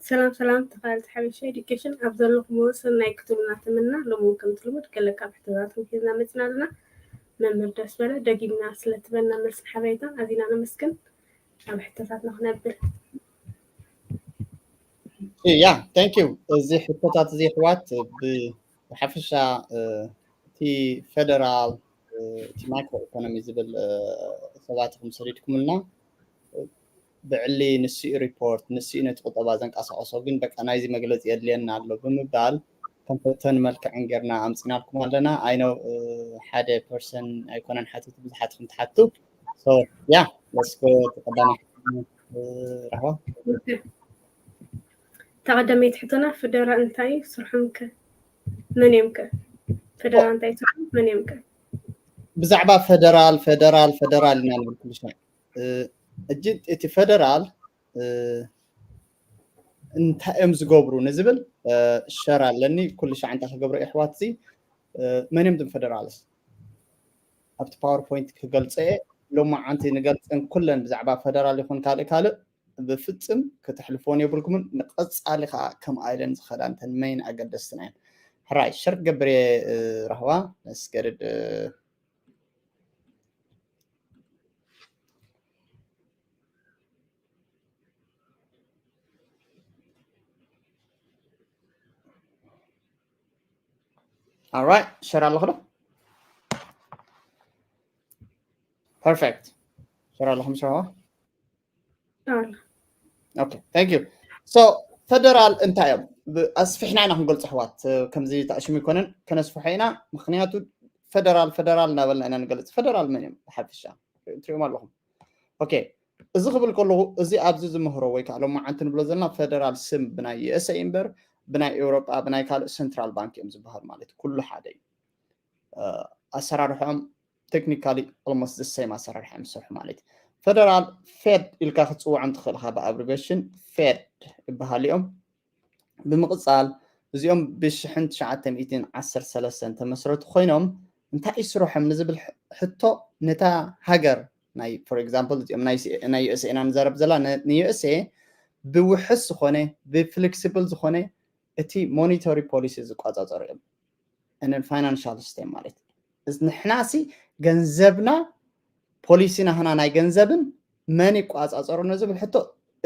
ሰላም ሰላም ተኻልቲ ሓበሻ ኤዱኬሽን ኣብ ዘለኹም ሰናይ ክትብሉና ትምና። ሎሚ እውን ከምቲ ልሙድ ገለ ካብ ሕቶታትኩም ሒዝና መፅና ኣለና። መምህር ደስ በለ ደጊምና ስለትበና መልሲ ሓበሬታ ኣዚና ነመስግን። ኣብ ሕቶታት ንኽነብል yeah thank you። እዚ ሕቶታት እዚ ኣሕዋት ብሓፈሻ እቲ ፌደራል እቲ ማይክሮ ኢኮኖሚ ዝብል ሰባትኩም ሰዲድኩምልና ብዕሊ ንስኡ ሪፖርት ንስኡ ነቲ ቁጠባ ዘንቀሳቀሶ ግን በቃ ናይዚ መግለፂ የድልየና ኣሎ ብምባል ከም ሕቶን መልክዕን ጌርና ኣምፂናልኩም ኣለና። ኣይኖ ሓደ ፐርሰን ኣይኮነን ሓቲቱ ብዙሓት ኢኹም ትሓቱ። So yeah let's go ቀዳማይ ራህዋ ተቐዳመይቲ ሕቶና ፌደራል እንታይ እዩ ስርሖም ከ መን እዮም ከ ፌደራል እንታይ ስርሖም መን እዮም ከ ብዛዕባ ፌደራል ፌደራል ፌደራል ኢና ንብል ኩሉ ሻዕ እጂ እቲ ፌደራል እንታይ እዮም ዝገብሩ ንዝብል ሸር ኣለኒ ኩሉ ሻዕ እንታይ ክገብሩ የሕዋት እዚ መን እዮም ፌደራልስ ኣብቲ ፓወርፖይንት ክገልፀ እየ ሎማዓንቲ ንገልፀን ኩለን ብዛዕባ ፌደራል ይኹን ካልእ ካልእ ብፍፅም ከተሕልፎን የብልኩምን ንቐፃሊ ከዓ ከም ኣይለን ዝኸዳ እንተን መይን ኣገደስትና እየን ሕራይ ሸር ገብር ራህዋ ነስገድድ All right, ሸር ኣለኹ ዶ? Perfect. ሸር ኣለኹም ሸዋ? Okay, thank you. So ፌደራል እንታይ እዮም? ኣስፊሕና ኢና ክንገልፆ ኣሕዋት ከምዚ ተኣሽሙ ይኮነን ከነስፍሖ ኢና ምክንያቱ ፌደራል ፌደራል እናበልና ኢና ንገልፅ ፌደራል መን እዮም ብሓፈሻ ትሪኦም ኣለኹም okay እዚ ክብል ከለኹ እዚ ኣብዚ ዝምህሮ ወይ ከዓ ሎማዓንቲ ንብሎ ዘለና ፌደራል ስም ብናይ USA እምበር ብናይ ኤውሮጳ ብናይ ካልእ central bank እዮም ዝበሃሉ ማለት ኩሉ ሓደ እዩ ኣሰራርሖም technically almost the same ኣሰራርሓ እዮም ዝሰርሑ ማለት እዩ ፌደራል ፌድ ኢልካ ክትፅውዖም ትኽእል ኢኻ ብ abbreviation ፌድ ይበሃሉ እዮም ብምቕፃል እዚኦም ብሽሕን ትሽዓተ ሚእትን ዓሰርተ ሰለስተን ተመስረቱ ኮይኖም እንታይ እዩ ስርሖም ንዝብል ሕቶ ነታ ሃገር ናይ for example እዚኦም ናይ USA ኢና ንዛረብ ዘላ ን USA ብውሕስ ዝኾነ ብ flexible ዝኾነ እቲ monetary policy ዝቆፃፀሩ እዮም financial system ማለት ንሕናሲ ገንዘብና ፖሊሲ ናህና ናይ ገንዘብን መን ይቆፃፀሩ ነዝብል ሕቶ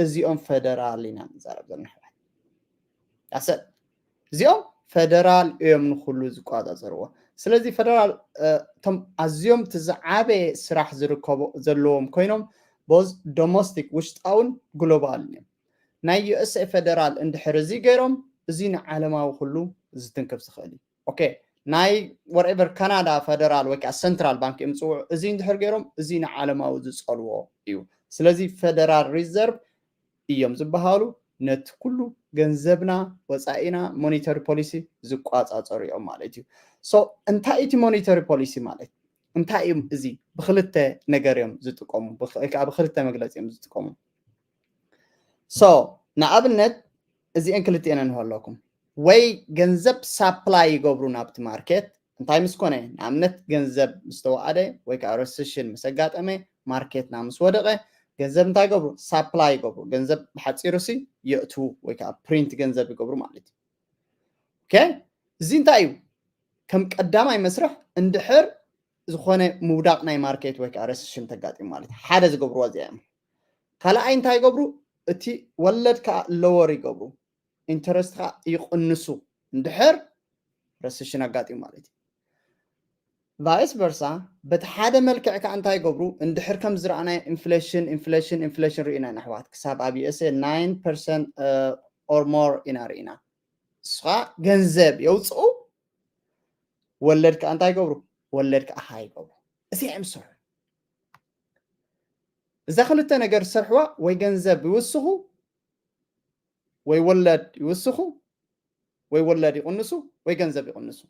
እዚኦም ፌደራል ኢና ንዛረብ ዘለና ኣሕዋት ያሰ እዚኦም ፌደራል እዮም ንኩሉ ዝቆፃፀርዎ ስለዚ ፌደራል እቶም ኣዝዮም እቲ ዝዓበየ ስራሕ ዝርከቦ ዘለዎም ኮይኖም both domestic ውሽጣውን ግሎባልን እዮም ናይ USA ፌደራል እንድሕር እዚ ገይሮም እዚ ንዓለማዊ ኩሉ ዝትንክፍ ዝኽእል እዩ okay ናይ whatever ካናዳ ፌደራል ወይ ከዓ central bank እዮም ዝፅውዑ እዚ እንድሕር ገይሮም እዚ ንዓለማዊ ዝፀልዎ እዩ ስለዚ ፌደራል ሪዘርቭ እዮም ዝበሃሉ ነቲ ኩሉ ገንዘብና ወፃኢና monetary policy ዝቋፃፀሩ እዮም ማለት እዩ so እንታይ እቲ monetary policy ማለት እንታይ እዩ እዚ ብክልተ ነገር እዮም ዝጥቀሙ ከዓ ብክልተ መግለፂ እዮም ዝጥቀሙ so ንኣብነት እዚአን ክልቲአን ንህበለኩም ወይ ገንዘብ supply ይገብሩ ናብቲ market እንታይ ምስ ኮነ ንኣብነት ገንዘብ ምስ ተዋኣደ ወይ ከዓ recession ምስ ኣጋጠመ market ና ምስ ወደቐ ገንዘብ እንታይ ይገብሩ supply ይገብሩ ገንዘብ ብሓፂሩ ሲ የእትዉ ወይ ከዓ print ገንዘብ ይገብሩ ማለት እዩ okay እዚ እንታይ እዩ ከም ቀዳማይ መስርሕ እንድሕር ዝኾነ ምውዳቕ ናይ market ወይ ከዓ recession ተጋጢሙ ማለት ሓደ ዝገብርዎ እዚኣ እዮም ካልኣይ እንታይ ይገብሩ እቲ ወለድ ከዓ lower ይገብሩ interest ከዓ ይቕንሱ እንድሕር recession ኣጋጢሙ ማለት እዩ vice versa በቲ ሓደ መልክዕ ከዓ እንታይ ይገብሩ እንድሕር ከም ዝረኣናዮ inflation inflation inflation ርኢና ኢና ኣሕዋት ክሳብ ኣብ USA nine percent or more ኢና ርኢና እሱ ከዓ ገንዘብ የውፅኡ ወለድ ከዓ እንታይ ይገብሩ ወለድ ከዓ ሃ ይገብሩ እዚ እዮም ዝሰርሑ እዛ ክልተ ነገር ዝሰርሕዋ ወይ ገንዘብ ይውስኹ ወይ ወለድ ይውስኹ ወይ ወለድ ይቕንሱ ወይ ገንዘብ ይቕንሱ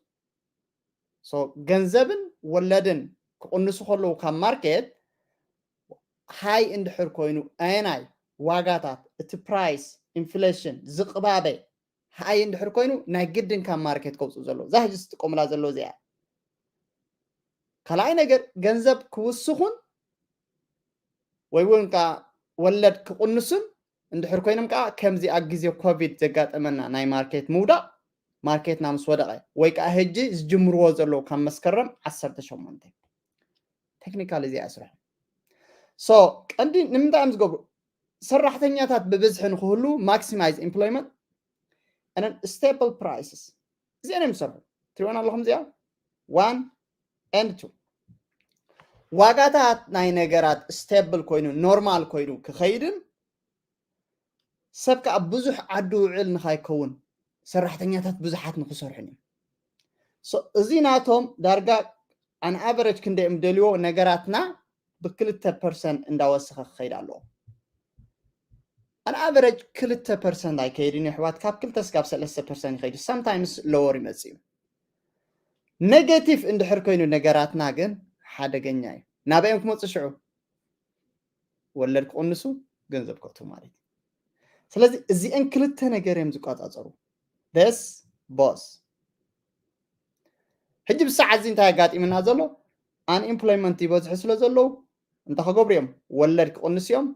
ገንዘብን ወለድን ክቕንሱ ከለዉ ካብ market ሃይ እንድሕር ኮይኑ ኣየናይ ዋጋታት እቲ price inflation ዝቕባበ ሃይ እንድሕር ኮይኑ ናይ ግድን ካብ market ከውፅኡ ዘለዎ እዛ ሕጂ ዝጥቀሙላ ዘለዎ እዚኣ ካልኣይ ነገር ገንዘብ ክውስኹን ወይ እውን ከዓ ወለድ ክቕንሱን እንድሕር ኮይኖም ከዓ ከምዚ ኣብ ግዜ ኮቪድ ዘጋጠመና ናይ ማርኬት ምውዳቕ ማርኬትና ምስ ወደቐ ወይ ከዓ ሕጂ ዝጅምርዎ ዘለዉ ካብ መስከረም ዓሰርተ ሸሞንተ ቴክኒካል እዚ ኣስርሑ። ሶ ቀንዲ ንምንታይ እዮም ዝገብሩ? ሰራሕተኛታት ብብዝሒ ንክህሉ maximize employment and stable prices እዚኣን እዮም ዝሰርሑ። ትሪእወን ኣለኹም እዚኣ one and two ዋጋታት ናይ ነገራት stable ኮይኑ ኖርማል ኮይኑ ክኸይድን ሰብ ከዓ ብዙሕ ዓዲ ውዕል ንካይከውን ሰራሕተኛታት ብዙሓት ንክሰርሑን እዮም። እዚ ናቶም ዳርጋ ኣን ኣቨረጅ ክንደይ እዮም ደልዎ ነገራትና ብክልተ ፐርሰንት እንዳወሰኸ ክኸይድ ኣለዎ። ኣን ኣቨረጅ ክልተ ፐርሰንት ኣይከይድን የሕዋት፣ ካብ ክልተ ስጋብ ሰለስተ ፐርሰንት ይኸይዱ። ሰምታይምስ ለወር ይመጽእ እዩ። ኔጌቲቭ እንድሕር ኮይኑ ነገራትና ግን ሓደገኛ እዩ። ናበዮም ክመፁ ሽዑ ወለድ ክቕንሱ ገንዘብ ከቱ ማለት እዩ። ስለዚ እዚአን ክልተ ነገር እዮም ዝቆፃፀሩ። ደስ ቦስ ሕጂ ብሰዓት እዚ እንታይ ኣጋጢምና ዘሎ? ኣንኤምፕሎይመንት ይበዝሑ ስለ ዘለዉ እንታይ ክገብሩ እዮም? ወለድ ክቕንሱ እዮም።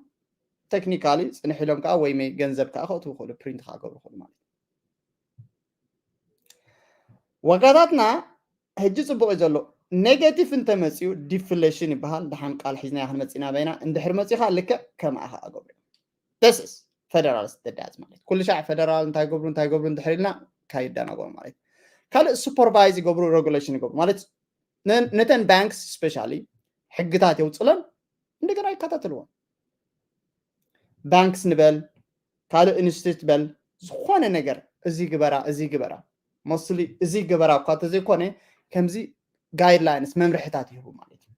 ቴክኒካሊ ፅንሕ ኢሎም ከዓ ወይ ገንዘብ ከዓ ከእትዉ ይኽእሉ፣ ፕሪንት ከዓ ክገብሩ ይኽእሉ ማለት እዩ። ዋጋታትና ሕጂ ፅቡቅ እዩ ዘሎ። ኔጌቲቭ እንተመፅኡ ዲፍሌሽን ይበሃል። ደሓን ቃል ሒዝናዮ ክንመፅእ ኢና በይና። እንድሕር መፂኡ ከዓ ልክዕ ከምኣ ከዓ ገብሩ እዮም። ደስስ ፈደራል ስተዳዝ ማለት ኩሉ ሻዕ ፈደራል እንታይ ገብሩ እንታይ ገብሩ እንድሕር ኢልና ካይደናገሩ ማለት ካልእ ሱፐርቫይዝ ይገብሩ፣ ሬጉሌሽን ይገብሩ ማለት ነተን ባንክስ ስፔሻሊ ሕግታት የውፅለን እንደገና ይከታተልዎም። ባንክስ ንበል ካልእ ኢንስቲትዩት በል ዝኾነ ነገር እዚ ግበራ እዚ ግበራ ሞስትሊ እዚ ግበራ እኳ ተዘይኮነ ከምዚ ጋይድላይንስ መምርሕታት ይህቡ ማለት እዩ።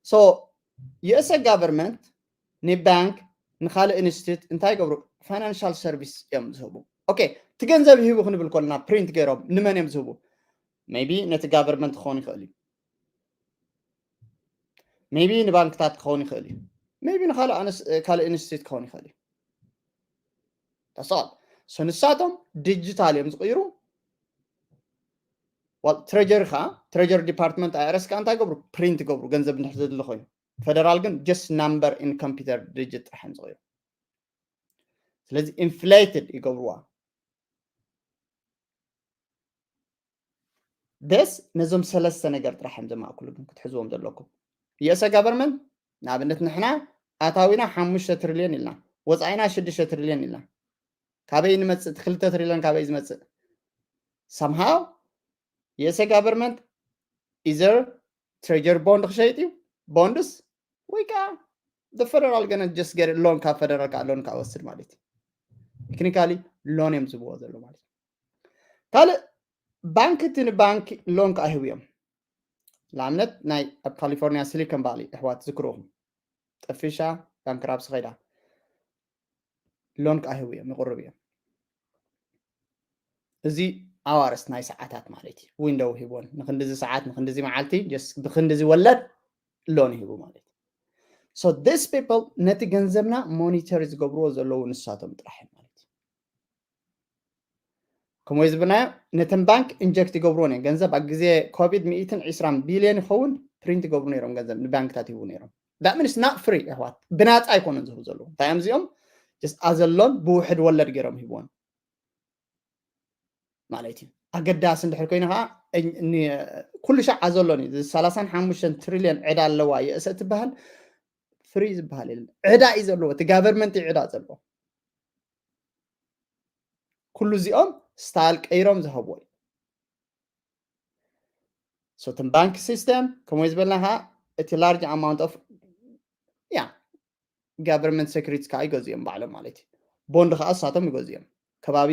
ሶ ዩኤስኤ ጋቨርንመንት ንባንክ ንካልእ ኢንስቲትዩት እንታይ ይገብሩ? ፋይናንሻል ሰርቪስ እዮም ዝህቡ። ኦኬ፣ እቲ ገንዘብ ይህቡ ክንብል ከለና ፕሪንት ገይሮም ንመን እዮም ዝህቡ? ሜይቢ ነቲ ጋቨርንመንት ክኸውን ይኽእል እዩ። ሜይቢ ንባንክታት ክኸውን ይኽእል እዩ። ሜይቢ ንካልእ ኣነስ- ካልእ ኢንስቲትዩት ክኸውን ይኽእል እዩ። ተሰል ንሳቶም ዲጂታል እዮም ዝቕይሩ። ትሬጀሪ ከዓ ትሬጀሪ ዲፓርትመንት ኣይኣረስ ከዓ እንታይ ገብሩ? ፕሪንት ገብሩ ገንዘብ እንድሕር ዘድሊ ኮይኑ። ፈደራል ግን ጀስት ናምበር ኢን ኮምፒውተር ድርጅት ጥራሕ እዮም ዝቕይሩ። ስለዚ ኢንፍሌትድ ይገብርዋ። ደስ ነዞም ሰለስተ ነገር ጥራሕ እዮም ዘማእክሉ ግን ክትሕዝዎም ዘለኩም። ዩኤስኤ ጋቨርንመንት ንኣብነት ንሕና ኣታዊና ሓሙሽተ ትሪልዮን ኢልና ወፃኢና ሽዱሽተ ትሪልዮን ኢልና ካበይ ንመፅእ? እቲ ክልተ ትሪልዮን ካበይ ዝመፅእ? ሳምሃው ዩኤስኤ ጋቨርንመንት ኢዘር ትሬጀሪ ቦንድ ክሸይጥ እዩ ቦንድስ ወይ ከዓ ፈደራል ገነ ጀስት ገር ሎን ካብ ፈደራል ከዓ ሎን ከዓ ወስድ ማለት እዩ። ቴክኒካሊ ሎን እዮም ዝብዎ ዘሎ ማለት እዩ። ካልእ ባንክ እቲ ንባንክ ሎን ከዓ ሂቡ እዮም። ንኣብነት ናይ ኣብ ካሊፎርኒያ ሲሊኮን ቫሊ ኣሕዋት ዝክርኹም ጠፊሻ ባንክራፕሲ ከይዳ ሎን ከዓ ሂቡ እዮም ይቕርብ እዮም። እዚ ኣዋርስ ናይ ሰዓታት ማለት እዩ። ዊንዶው ሂቦን ንክንድዚ ሰዓት ንክንድዚ መዓልቲ ጀስት ብክንድዚ ወለድ ሎን ሂቡ ማለት እዩ። So this people ነቲ ገንዘብና ሞኒተር ዝገብርዎ ዘለዉ ንሳቶም ጥራሕ እዮም ማለት እዩ። ከምኡ ዝብልናዮ ነተን ባንክ ኢንጀክት ይገብርዎን እዮም ገንዘብ ኣብ ግዜ ኮቪድ ሚእትን ዕስራን ቢልዮን ይኸውን ፕሪንት ይገብሩ ነይሮም ገንዘብ ንባንክታት ይህቡ ነይሮም። That means not free ኣሕዋት ብናፃ ኣይኮነን ዝህቡ ዘለዉ እንታይ እዮም እዚኦም just ኣዘሎን ብውሕድ ወለድ ገይሮም ሂብዎን ማለት እዩ። ኣገዳሲ እንድሕር ኮይኑ ከዓ ኩሉ ሻዕ ኣዘሎን እዩ። ሰላሳን ሓሙሽተን ትሪልዮን ዕዳ ኣለዋ ዩኤስኤ ትበሃል ፍሪ ዝበሃል የለን። ዕዳ እዩ ዘለዎ፣ እቲ ጋቨርንመንት እዩ ዕዳ ዘለዎ። ኩሉ እዚኦም ስታይል ቀይሮም ዝሃብዎ እዩ። ሶ እቶም ባንክ ሲስተም ከምኡ ዝበልና ከዓ እቲ ላርጅ ኣማውንት ኦፍ ያ ጋቨርንመንት ሴኩሪቲ ከዓ ይገዝኡ እዮም ባዕሎም ማለት እዩ። ቦንድ ከዓ እሳቶም ይገዝኡ እዮም። ከባቢ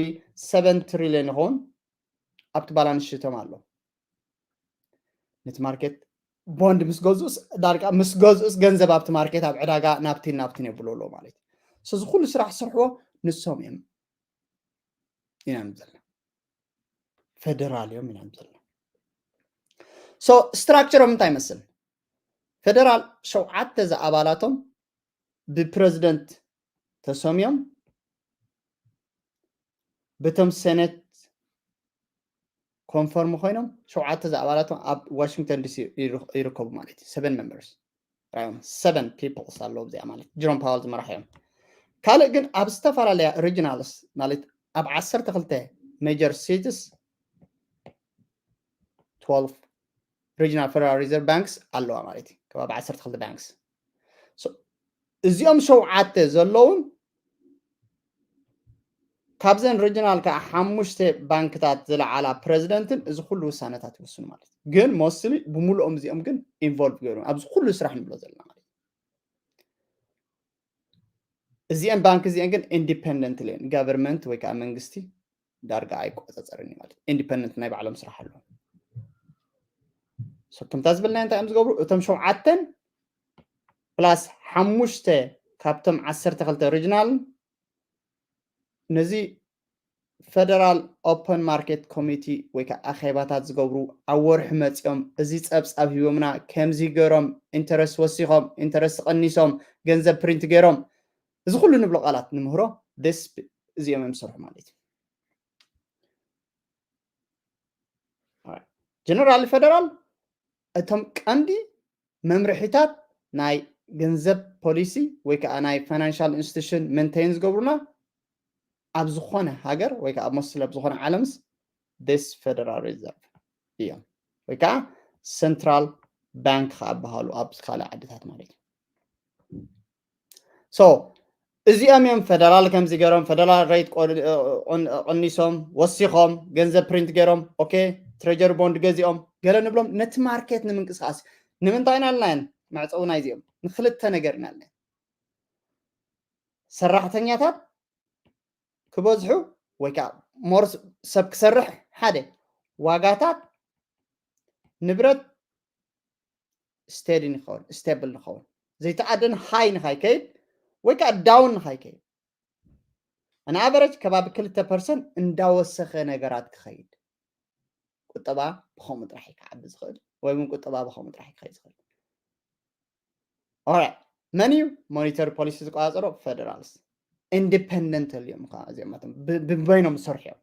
ሰቨን ትሪልዮን ይኸውን ኣብቲ ባላንስ ሽቶም ኣሎ። ነቲ ማርኬት ቦንድ ምስ ገዝኡስ ዳርጋ ምስ ገዝኡስ ገንዘብ ኣብቲ ማርኬት ኣብ ዕዳጋ ናብቲን ናብቲን የብሉ ኣለዉ ማለት እዩ። So እዚ ኩሉ ስራሕ ዝሰርሕዎ ንሶም እዮም ኢና ንብል ዘለና። ፈደራል እዮም ኢና ንብል ዘለና። So ስትራክቸሮም እንታይ ይመስል? ፈደራል ሸውዓተ ዝኣባላቶም ብፕረዚደንት ተሰምዮም በቶም ሴኔት ኮንፈርም ኮይኖም ሸውዓተ ዝኣባላቶም ኣብ ዋሽንግተን ዲሲ ይርከቡ ማለት እዩ። ሰቨን ሜምበርስ ራዮም ሰቨን ፒፕልስ ኣለዉ እዚኣ ማለት ጅሮም ፓወል ዝመራሕ እዮም። ካልእ ግን ኣብ ዝተፈላለያ regionals ማለት ኣብ ዓሰርተ ክልተ major cities twelve regional Federal Reserve Banks ኣለዋ ማለት እዩ። ከባቢ ዓሰርተ ክልተ banks እዚኦም ሸውዓተ ዘለውን ካብዘን regional ከዓ ሓሙሽተ ባንክታት ዝለዓላ ፕረዚደንትን እዚ ኩሉ ውሳነታት ይወስኑ ማለት እዩ። ግን mostly ብምሉኦም እዚኦም ግን involve ገይሩ ኣብዚ ኩሉ ስራሕ ንብሎ ዘለና ማለት እዩ። እዚአን ባንክ እዚአን ግን independent ለን government ወይ ከዓ መንግስቲ ዳርጋ ኣይቆፃፀርን ማለት independent ናይ ባዕሎም ስራሕ ኣለዎም። ሰክምታ ዝበልና እንታይ እዮም ዝገብሩ? እቶም ሸውዓተን plus ሓሙሽተ ካብቶም ዓሰርተ ክልተ regional ነዚ Federal Open Market Committee ወይ ከዓ ኣኼባታት ዝገብሩ ኣብ ወርሒ መፂኦም እዚ ፀብፃብ ሂቦምና ከምዚ ገይሮም interest ወሲኾም interest ቀኒሶም ገንዘብ print ገይሮም እዚ ኩሉ ንብሎ ቃላት ንምህሮ this እዚኦም እዮም ዝሰርሑ ማለት እዩ። General Federal እቶም ቀንዲ መምርሒታት ናይ ገንዘብ policy ወይ ከዓ ናይ financial institution maintain ዝገብሩና ኣብ ዝኾነ ሃገር ወይ ከዓ ኣብ መስል ኣብ ዝኾነ ዓለምስ this Federal Reserve እዮም ወይ ከዓ central bank ከዓ በሃሉ ኣብ ካልእ ዓድታት ማለት እዩ። So እዚኦም እዮም federal ከምዚ ገይሮም federal rate ቀኒሶም ወሲኾም ገንዘብ print ገይሮም okay treasury bond ገዚኦም ገለ ንብሎም ነቲ market ንምንቅስቃስ ንምንታይ ኢና ኢልናየን መዕፀዊ ናይዚኦም ንክልተ ነገር ኢና ኢልናየን ሰራሕተኛታት ክበዝሑ ወይ ከዓ more ሰብ ክሰርሕ ሓደ ዋጋታት ንብረት steady ንኸውን stable ንኸውን ዘይተኣደን high ንካይከይድ ወይ ከዓ down ንካይከይድ on average ከባቢ ክልተ percent እንዳወሰኸ ነገራት ክኸይድ ቁጠባ ብኸምኡ ጥራሕ ክዓቢ ዝኽእል ወይ እውን ቁጠባ ብኸምኡ ጥራሕ ክኸይድ ዝኽእል Alright መን እዩ monetary policy ዝቆፃፀሮ federals independent እዮም ከዓ እዚኦም ብበይኖም ዝሰርሑ እዮም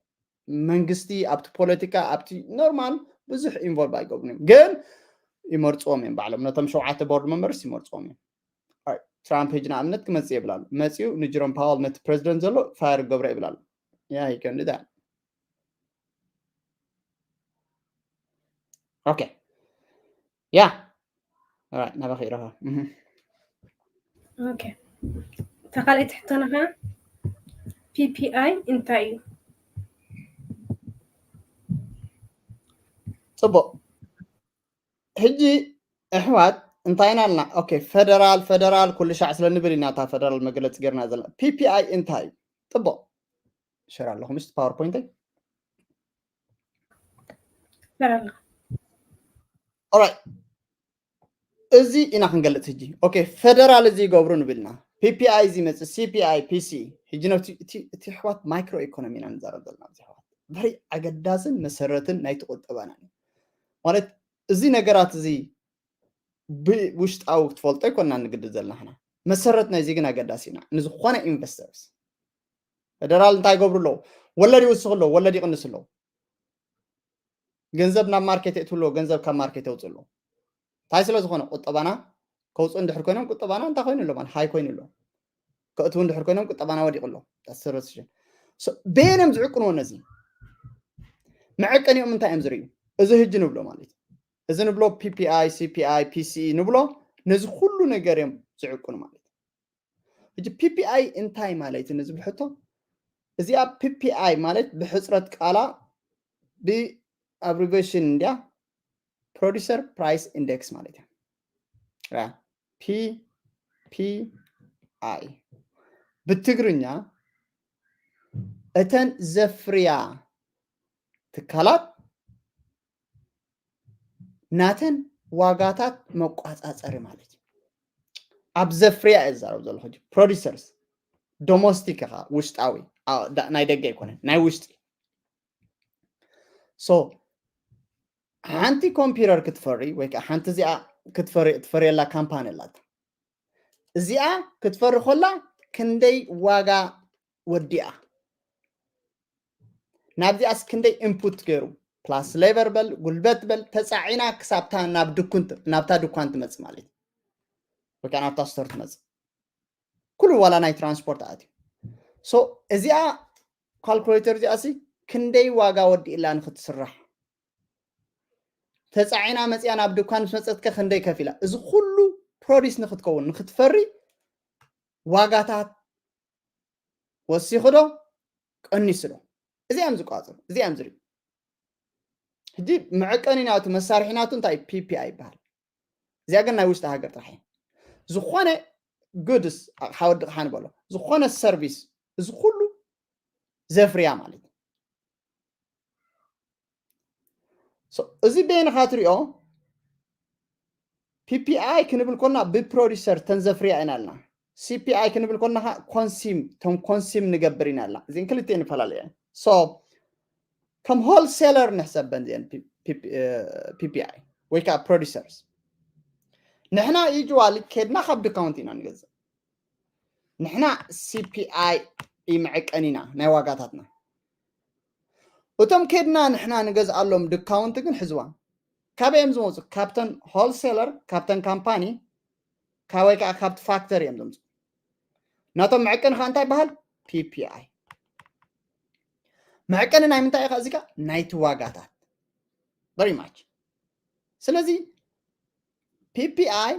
መንግስቲ ኣብቲ ፖለቲካ ኣብቲ normal ብዙሕ involve ኣይገብሩን እዮም ግን ይመርፅዎም እዮም ባዕሎም ነቶም ሸውዓተ board members ይመርፅዎም እዮም ትራምፕ ሕጂ ንኣብነት ክመፅእ ይብላሉ መፅኡ ንጅሮም ፓወል ነቲ ፕሬዚደንት ዘሎ fire ገብረ ይብላሉ yeah you can do that okay yeah ናባኺ ረኻ okay እታ ካልኣይቲ ሕቶና ከዓ PPI እንታይ እዩ ፅቡቅ ሕጂ ኣሕዋት እንታይ ኢና ኣልና okay federal federal ኩሉ ሻዕ ስለ ንብል ኢና እታ federal መግለፂ ጌርና ዘለና PPI እንታይ እዩ ፅቡቅ share ኣለኹ ምስ powerpoint ይ Federal alright እዚ ኢና ክንገልፅ ሕጂ okay federal እዚ ይገብሩ ንብልና PPI እዚ መፅእ CPI PC ሕጂ ነቲ እቲ ኣሕዋት micro economy ኢና ንዛረብ ዘለና እዚ ኣሕዋት very ኣገዳስን መሰረትን ናይቲ ቁጠባና እዩ ማለት እዚ ነገራት እዚ ብውሽጣዊ ክትፈልጦ ኣይኮና ንግድድ ዘለና ሕና መሰረት ናይዚ ግን ኣገዳሲ ኢና ንዝኾነ investors federal እንታይ ይገብሩ ኣለዉ ወለድ ይውስኽ ኣለዉ ወለድ ይቕንስ ኣለዉ ገንዘብ ናብ market የእትዉ ኣለዉ ገንዘብ ካብ market የውፅእ ኣለዉ እንታይ ስለ ዝኾነ ቁጠባና ከውፅኡ እንድሕር ኮይኖም ቁጠባና እንታይ ኮይኑ ኣሎ ማለት high ኮይኑ ኣሎ ከእትዉ እንድሕር ኮይኖም ቁጠባና ወዲቑ ኣሎ በየኖም ዝዕቅንዎ ነዚ መዐቀኒኦም እንታይ እዮም ዝርእዩ እዚ ህጂ ንብሎ ማለት እዩ እዚ ንብሎ PPI CPI PCE ንብሎ ነዚ ኩሉ ነገር እዮም ዝዕቅኑ ማለት እዩ ሕጂ PPI እንታይ ማለት እዩ ንዝብል ሕቶ እዚኣ PPI ማለት ብሕፅረት ቃላ ብ abbreviation እንድያ producer price index ማለት እዩ PPI ብትግርኛ እተን ዘፍርያ ትካላት ናተን ዋጋታት መቋፃፀሪ ማለት እዩ ኣብ ዘፍርያ እየ ዝዛረብ ዘለኹ producers domestic ኢኻ ውሽጣዊ ናይ ደገ ኣይኮነን ናይ ውሽጢ so ሓንቲ ኮምፒውተር ክትፈሪ ወይ ከዓ ሓንቲ እዚኣ ክትፈርየላ ካምፓኒ ኣላታ እዚኣ ክትፈሪ ከላ ክንደይ ዋጋ ወዲኣ ናብዚኣስ ክንደይ input ገይሩ plus labor በል ጉልበት በል ተፃዒና ክሳብታ ናብ ድኩን ናብታ ድኳን ትመፅእ ማለት እዩ ወይ ከዓ ናብታ ስቶር ትመፅእ ኩሉ ዋላ ናይ ትራንስፖርት ኣትዩ። So እዚኣ ካልኩሌተር እዚኣ ሲ ክንደይ ዋጋ ወዲእላ ንክትስራሕ፣ ተፃዒና መፅያ ናብ ድኳን ምስ መፀትከ ክንደይ ከፊላ፣ እዚ ኩሉ ፕሮዲስ ንክትከውን ንክትፈሪ ዋጋታት ወሲኹ ዶ ቀኒሱ ዶ? እዚኣም ዝቋፅሩ፣ እዚኣም ዝርኢ። ሕጂ መዐቀኒ ናቱ፣ መሳርሒ ናቱ እንታይ? ፒፒኣይ ይበሃል። እዚኣ ግን ናይ ውሽጢ ሃገር ጥራሕ እዩ። ዝኾነ ጉድስ፣ ሓወዲ ክሓን በሎ፣ ዝኾነ ሰርቪስ፣ እዚ ኩሉ ዘፍርያ ማለት እዩ። So እዚ በይንኻ ትሪኦ። ፒፒኣይ ክንብል ኮና ብፕሮዲሰር ተን ዘፍርያ ኢና ኣልና። ሲፒኣይ ክንብል ኮና ኮንሲም፣ ቶም ኮንሲም ንገብር ኢና ኣልና። እዚን ክልቲኤን ይፈላለያ። So ከም ሆልሴለር ንሕሰበን እዚአን ፒፒኣይ ወይ ከዓ ፕሮዲሰርስ። ንሕና ዩጅዋሊ ኬድና ካብ ድካውንት ኢና ንገዝእ። ንሕና ሲፒኣይ ይምዕቀን ኢና ናይ ዋጋታትና። እቶም ኬድና ንሕና ንገዝኣሎም ድካውንት ግን ሕዝዋ። ካበይ እዮም ዝመፁ? ካብተን ሆልሴለር፣ ካብተን ካምፓኒ፣ ወይ ከዓ ካብቲ ፋክተሪ እዮም ዝምፁ። ናቶም መዕቀኒ ከዓ እንታይ ይበሃል? ፒፒኣይ። መዕቀኒ ናይ ምንታይ እዩ? እዚጋ ናይቲ ዋጋታት። Very much። ስለዚ ፒፒኣይ፣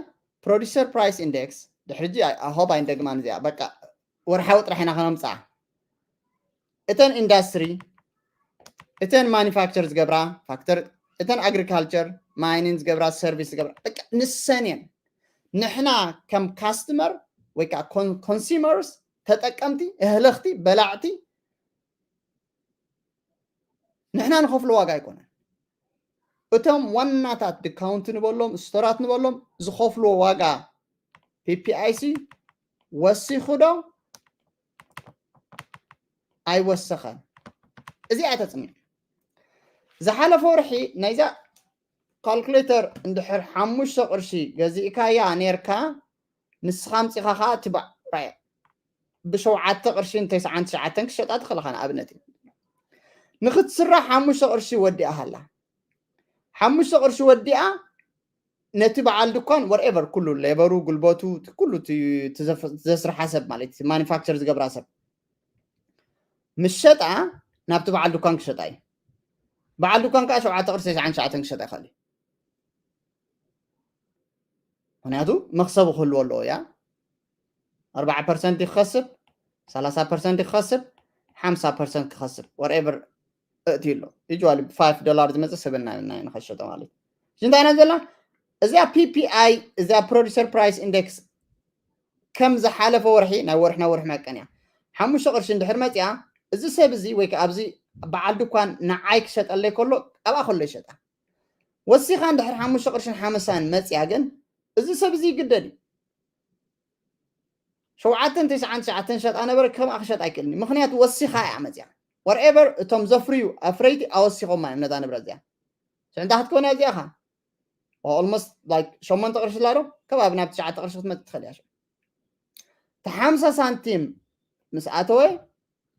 ፕሮዲሰር ፕራይስ ኢንዴክስ፣ ድሕሪ ሕጂ ኣሆብ ኣይንደግማን እዚኣ፣ በቃ ወርሓዊ ጥራሕ ኢና ከነምፅኣ። እተን ኢንዳስትሪ፣ እተን ማኒፋክቸር ዝገብራ ፋክተር፣ እተን ኣግሪካልቸር፣ ማይኒን ዝገብራ፣ ሰርቪስ ዝገብራ፣ በቃ ንሰን እየን። ንሕና ከም ካስትመር ወይ ከዓ ኮንሱመርስ፣ ተጠቀምቲ፣ እህለኽቲ፣ በላዕቲ፣ ንሕና ንኸፍሎ ዋጋ ኣይኮነን። እቶም ዋናታት ድካውንት ንበሎም፣ ስቶራት ንበሎም ዝኸፍልዎ ዋጋ ፒፒኣይሲ ወሲኹ ዶ ኣይወሰኸን? እዚኣ ተፅንዕ። ዝሓለፈ ወርሒ ናይዛ ካልኩሌተር እንድሕር ሓሙሽተ ቅርሺ ገዚእካያ ነርካ፣ ንስኻ ኣምፂኻ ከዓ እቲ ብሸውዓተ ቅርሽን ተስዓን ትሽዓተን ክሸጣ ትኽእል ኢኻ። ንኣብነት እዩ። ንክትስራሕ ሓሙሽተ ቅርሺ ወዲኣ ሃላ። ሓሙሽተ ቅርሺ ወዲኣ ነቲ በዓል ድኳን፣ ወርኤቨር፣ ኩሉ ሌበሩ፣ ጉልበቱ፣ ኩሉ ዘስርሓ ሰብ ማለት እዩ፣ ማኒፋክቸር ዝገብራ ሰብ ምስ ሸጣ ናብቲ በዓል ድኳን ክሸጣ እዩ። በዓል ድኳን ከዓ ሸውዓተ ቅርሺ ተስዓን ትሽዓተን ክሸጣ ይኽእል እዩ። ምክንያቱ መክሰቡ ክህልዎ ኣለዎ። ያ ኣርባዓ ፐርሰንት ይክኸስብ፣ ሰላሳ ፐርሰንት ይክኸስብ፣ ሓምሳ ፐርሰንት ክኸስብ፣ ወርኤቨር እእትዩ ኣሎ። ዩጅዋሊ ብፋይፍ ዶላር ዝመፅእ ሰብን ናይን ናይን ከሸጦ ማለት እዩ። እዚ እንታይ ኢና ዘለና? እዚኣ ፒፒኣይ፣ እዚኣ ፕሮዲሰር ፕራይስ ኢንዴክስ ከም ዝሓለፈ ወርሒ፣ ናይ ወርሒ ናብ ወርሒ መቀን እያ። ሓሙሽተ ቅርሺ እንድሕር መፅያ፣ እዚ ሰብ እዚ ወይ ከዓ ኣብዚ በዓል ድኳን ንዓይ ክሸጠለይ ከሎ፣ ኣብኣ ከሎ ይሸጣ። ወሲኻ እንድሕር ሓሙሽተ ቅርሽን ሓመሳን መፅያ ግን፣ እዚ ሰብ እዚ ይግደድ እዩ። ሸውዓተን ተስዓን ትሽዓተን ሸጣ ነበረ፣ ከምኣ ክሸጥ ኣይክእልን እዩ። ምክንያቱ ወሲኻ እያ መፅያ። ወርኤቨር እቶም ዘፍርዩ ኣፍረይቲ ኣወሲኾማ እዮም ነዛ ንብረት እዚኣ። ሽዑ እንታይ ክትከውን እያ እዚኣ ኻ? ኦልሞስት ላይክ ሸሞንተ ቅርሺ ላዶ ከባቢ ናብ ትሽዓተ ቅርሺ ክትመፅእ ትኽእል እያ። እቲ ሓምሳ ሳንቲም ምስ ኣተወ፣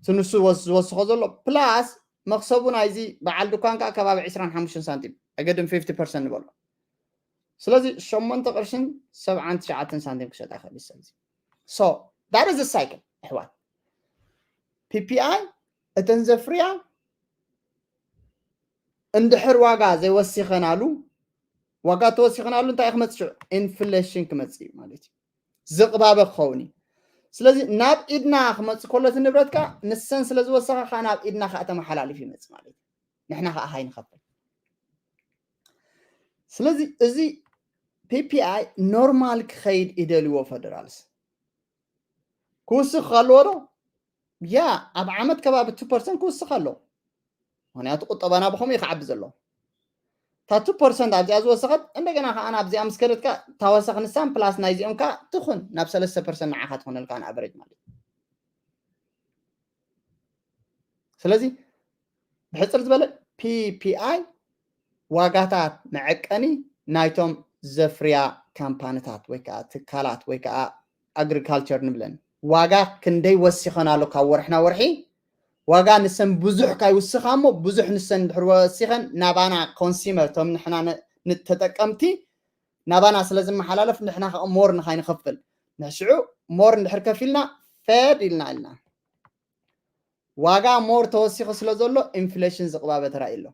እቲ ንሱ ዝወስኾ ዘሎ ፕላስ መክሰቡ ናይዚ በዓል ድኳን ከዓ ከባቢ ዕስራን ሓሙሽተን ሳንቲም፣ ኣገድም ፊፍቲ ፐርሰንት ንበሎ። ስለዚ ሸሞንተ ቅርሽን ሰብዓን ትሽዓተን ሳንቲም ክሸጣ ይኽእል እዩ። ስለዚ so that is cycle ኣሕዋት። ፒፒኣይ እተን ዘፍርያ እንድሕር ዋጋ ዘይወሲኸናሉ፣ ዋጋ ተወሲኸናሉ እንታይ ክመፅእ? ሽዑ ኢንፍሌሽን ክመፅእ እዩ ማለት እዩ። ዝቕባበ ክኸውን እዩ። ስለዚ ናብ ኢድና ክመፅእ ከሎ እቲ ንብረት ከዓ ንሰን ስለ ዝወሰኻ ከዓ ናብ ኢድና ከዓ ተመሓላሊፉ ይመፅእ ማለት እዩ። ንሕና ከዓ ሃይ ንኸፍል። ስለዚ እዚ ፒፒኣይ ኖርማል ክኸይድ ይደልዎ ፌደራልስ። ክውስኽ ከለዎ ዶ? ያ ኣብ ዓመት ከባቢ ቱ ፐርሰንት ክውስኽ ኣለዎ። ምክንያቱ ቁጠባና ብኸምኡ እዩ ክዓቢ ዘለዎ። እታ ቱ ፐርሰንት ኣብዚኣ ዝወሰኸት እንደገና ከዓ ናብዚኣ ምስ ከደትካ ታወሰኽ ንሳን ፕላስ ናይዚኦም ከዓ ትኹን ናብ ሰለስተ ፐርሰንት ንዓኻ ትኾነልካ ንኣቨሬጅ ማለት እዩ። ስለዚ ብሕፅር ዝበለ ፒፒኣይ ዋጋታት መዐቀኒ ናይቶም ዘፍርያ ካምፓኒታት ወይ ከዓ ትካላት ወይ ከዓ ኣግሪካልቸር ንብለን ዋጋ ክንደይ ወሲኸን ኣሎ ካብ ወርሕና ወርሒ ዋጋ ንሰን ብዙሕ ካይውስኻ እሞ ብዙሕ ንሰን ድሕር ወሲኸን ናባና ኮንሲመር ቶም ንሕና ተጠቀምቲ ናባና ስለ ዝመሓላለፍ ንሕና ከዓ ሞር ንካይንኸፍል ንሽዑ more እንድሕር ከፊልና ፈድ ኢልና ኢልና ዋጋ more ተወሲኹ ስለ ዘሎ ኢንፍሌሽን ዝቕባበ ተራእዩ ኣሎ።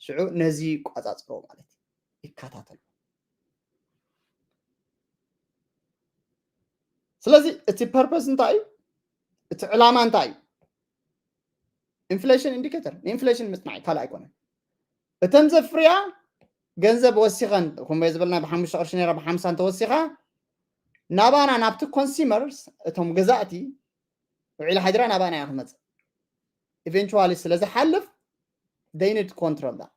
ሽዑ ነዚ ይቋጻጽሮ ማለት እዩ፣ ይከታተሎ። ስለዚ እቲ ፐርፐስ እንታይ እዩ? እቲ ዕላማ እንታይ እዩ? ኢንፍሌሽን ኢንዲኬተር ንኢንፍሌሽን ምጽናዕ ካልእ ኣይኮነን። እተን ዘፍርያ ገንዘብ ወሲኸን፣ ከምኡ ዝበልና ብሓሙሽተ ቅርሺ ነይራ ብሓምሳ እንተወሲኻ ናባና ናብቲ ኮንሱመርስ እቶም ገዛእቲ ውዒላ ሓዲራ ናባና እያ ክመጽእ። ኢቨንቹዋሊ ስለ ዝሓልፍ they need control that።